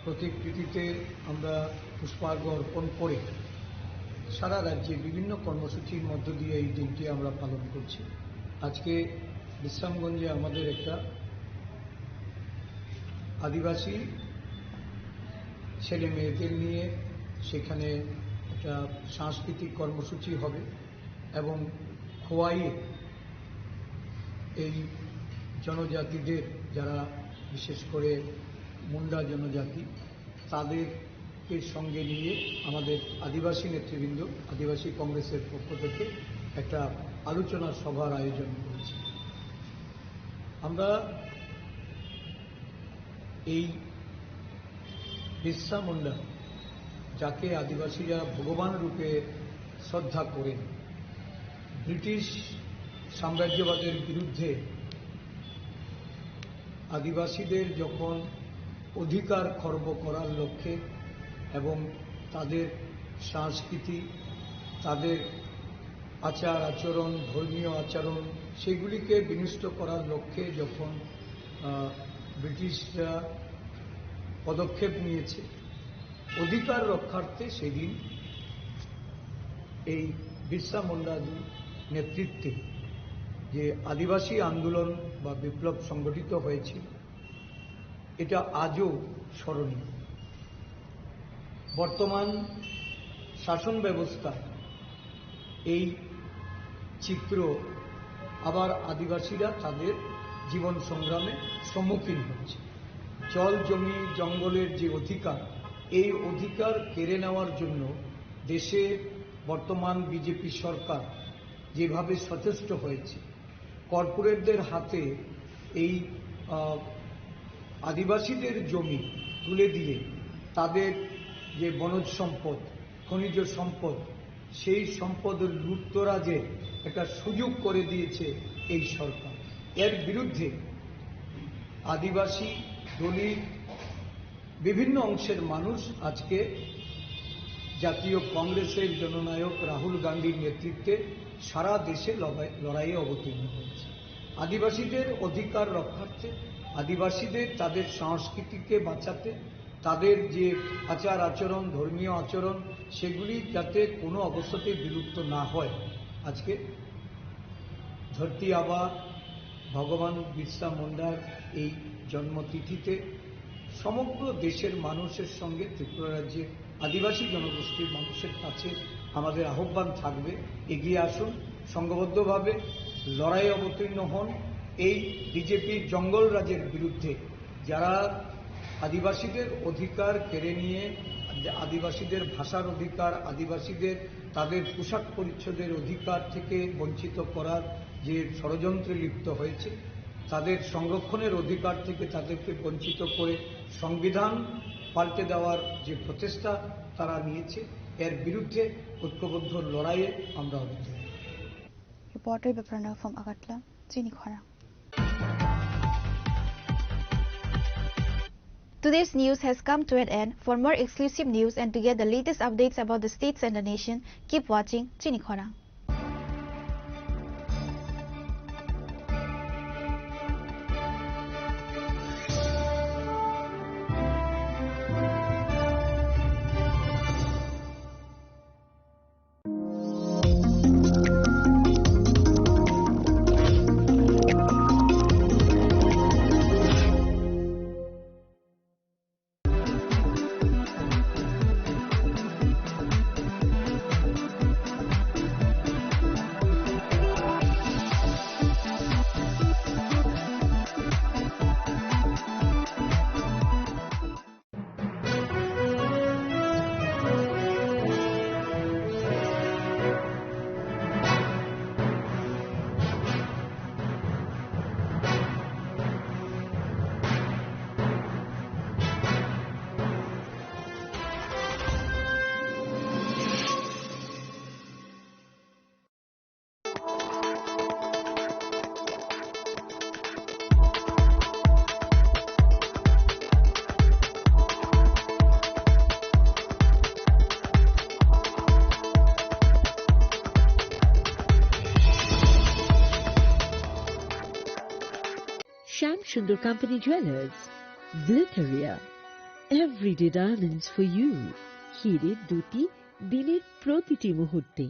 প্রতিকৃতিতে আমরা পুষ্পার্ঘ অর্পণ করে সারা রাজ্যে বিভিন্ন কর্মসূচির মধ্য দিয়ে এই দিনটি আমরা পালন করছি। আজকে বিশ্রামগঞ্জে আমাদের একটা আদিবাসী ছেলে মেয়েদের নিয়ে সেখানে একটা সাংস্কৃতিক কর্মসূচি হবে এবং খোয়াইয়ে এই জনজাতিদের, যারা বিশেষ করে মুন্ডা জনজাতি, তাদেরকে সঙ্গে নিয়ে আমাদের আদিবাসী নেতৃবৃন্দ, আদিবাসী কংগ্রেসের পক্ষ থেকে একটা আলোচনা সভার আয়োজন করেছি। আমরা এই বিরসা মুন্ডা, যাকে আদিবাসীরা ভগবান রূপে শ্রদ্ধা করেন, ব্রিটিশ সাম্রাজ্যবাদের বিরুদ্ধে আদিবাসীদের যখন অধিকার খর্ব করার লক্ষ্যে এবং তাদের সংস্কৃতি, তাদের আচার আচরণ, ধর্মীয় আচরণ, সেগুলিকে বিনষ্ট করার লক্ষ্যে যখন, আহ, ব্রিটিশরা পদক্ষেপ নিয়েছে, অধিকার রক্ষার্থে সেদিন এই বিরসা মুন্ডাজির নেতৃত্বে যে আদিবাসী আন্দোলন বা বিপ্লব সংগঠিত হয়েছিল, এটা আজও স্মরণীয়। বর্তমান শাসন ব্যবস্থায় এই চিত্র আবার আদিবাসীরা তাদের জীবন সংগ্রামে সম্মুখীন হচ্ছে। জল, জমি, জঙ্গলের যে অধিকার, এই অধিকার কেড়ে নেওয়ার জন্য দেশে বর্তমান বিজেপি সরকার যেভাবে সচেষ্ট হয়েছে, কর্পোরেটদের হাতে এই, আহ, আদিবাসীদের জমি তুলে দিয়ে তাদের যে বনজ সম্পদ, খনিজ সম্পদ, সেই সম্পদ লুটতরাজের একটা সুযোগ করে দিয়েছে এই সরকার। এর বিরুদ্ধে আদিবাসী, দলিত, বিভিন্ন অংশের মানুষ আজকে জাতীয় কংগ্রেসের জননায়ক রাহুল গান্ধীর নেতৃত্বে সারা দেশে লড়াই-, লড়াইয়ে অবতীর্ণ হয়েছে। আদিবাসীদের অধিকার রক্ষার্থে, আদিবাসীদের তাদের সংস্কৃতিকে বাঁচাতে, তাদের যে আচার আচরণ, ধর্মীয় আচরণ, সেগুলি যাতে কোনো অবস্থাতেই বিলুপ্ত না হয়, আজকে ধরতি আবা ভগবান বিরসা মুন্ডার এই জন্মতিথিতে সমগ্র দেশের মানুষের সঙ্গে ত্রিপুরা রাজ্যের আদিবাসী জনগোষ্ঠীর মানুষের কাছে আমাদের আহ্বান থাকবে, এগিয়ে আসুন, সংঘবদ্ধভাবে লড়াইয়ে অবতীর্ণ হন। এই বিজেপির জঙ্গল রাজের বিরুদ্ধে যারা আদিবাসীদের অধিকার কেড়ে নিয়ে আদিবাসীদের ভাষার অধিকার, আদিবাসীদের তাদের পোশাক পরিচ্ছদের অধিকার থেকে বঞ্চিত করার যে ষড়যন্ত্রে লিপ্ত হয়েছে, তাদের সংরক্ষণের অধিকার থেকে তাদেরকে বঞ্চিত করে সংবিধান পাল্টে দেওয়ার যে প্রচেষ্টা তারা নিয়েছে, এর বিরুদ্ধে ঐক্যবদ্ধ লড়াইয়ে আমরা অবতীর্ণ। Reporter Biprana from Agartala, Chini Khorang. Today's news has come to an end. For more exclusive news and to get the latest updates about the states and the nation, keep watching Chini Khorang. Shyam Sundar Company Jewelers, Glitteria, everyday diamonds for you. হিরে দ্যুতি দিনের প্রতিটি মুহূর্তে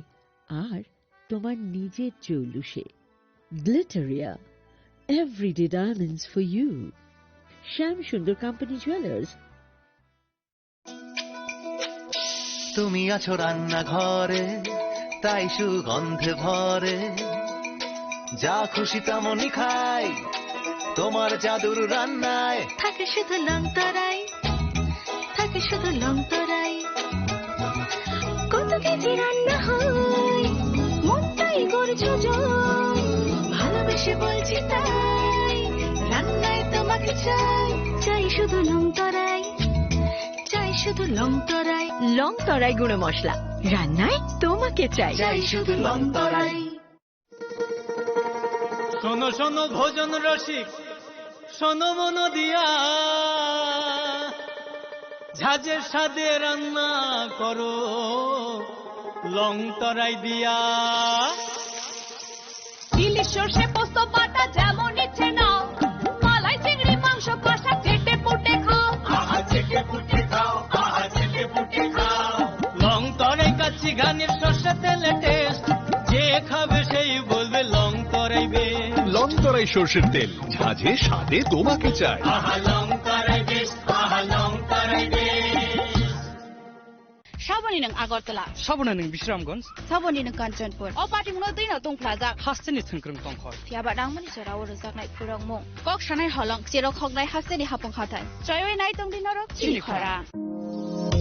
আর তোমার নিজের চৌলুসে। Glitteria, everyday diamonds for you. Shyam Sundar Company Jewelers. তুমি আছো রান্নাঘরে, তাই সুগন্ধে ভরে। যা খুশি তেমনই খাই, তোমার জাদুর রান্নায়। থাকে শুধু লং তরাই, থাকে শুধু লং তরাই। কত কেজি রান্না হয়, মনটাই গড়ছে জয়। ভালোবেসে বলছি তাই, রান্নায় তোমাকে চাই, চাই শুধু লং তরাই। চাই শুধু লং তরাই। লং তরাই গুঁড়ো মশলা, রান্নায় তোমাকে চাই। চাই শুধু লং তরাই। শোনো শোনো ভোজন রসিক, শোনো মন দিয়া, ঝাঁঝের স্বাদে রান্না করো লং তরাই দিয়া। ইলিশ সর্ষে পোস্ত বাটা যেমন ইচ্ছে নাও, মালাই চিংড়ি মাংস কষা চেটে পুটে খাও। আহা চেটে পুটে খাও, আহা চেটে পুটে খাও। লং তরাই কাচ্চি ঘানির সর্ষে তেলে টেস্ট, যে খাবে সেই বলবে লং তরাই বেশ। লং তরাই সর্ষের তেল, ঝাঁঝে স্বাদে তোমাকে চাই। আহা লং তরাই বেশ, আহা লং তরাই বেশ। Saboni nwng Agartala. Saboni nwng Bisramganj. Saboni nwng Kanchanpur. O patimungno twino tungphlajak. Hasteni thwngkwrwng tongkhor. Phiyaba nangmani jorao rwjaknai phwrwngmung. Kok sanai holong, cherok hoknai hasteni hapung hathai. Choiwi nai tongdi norok Chini Chini Khorang. Khorang.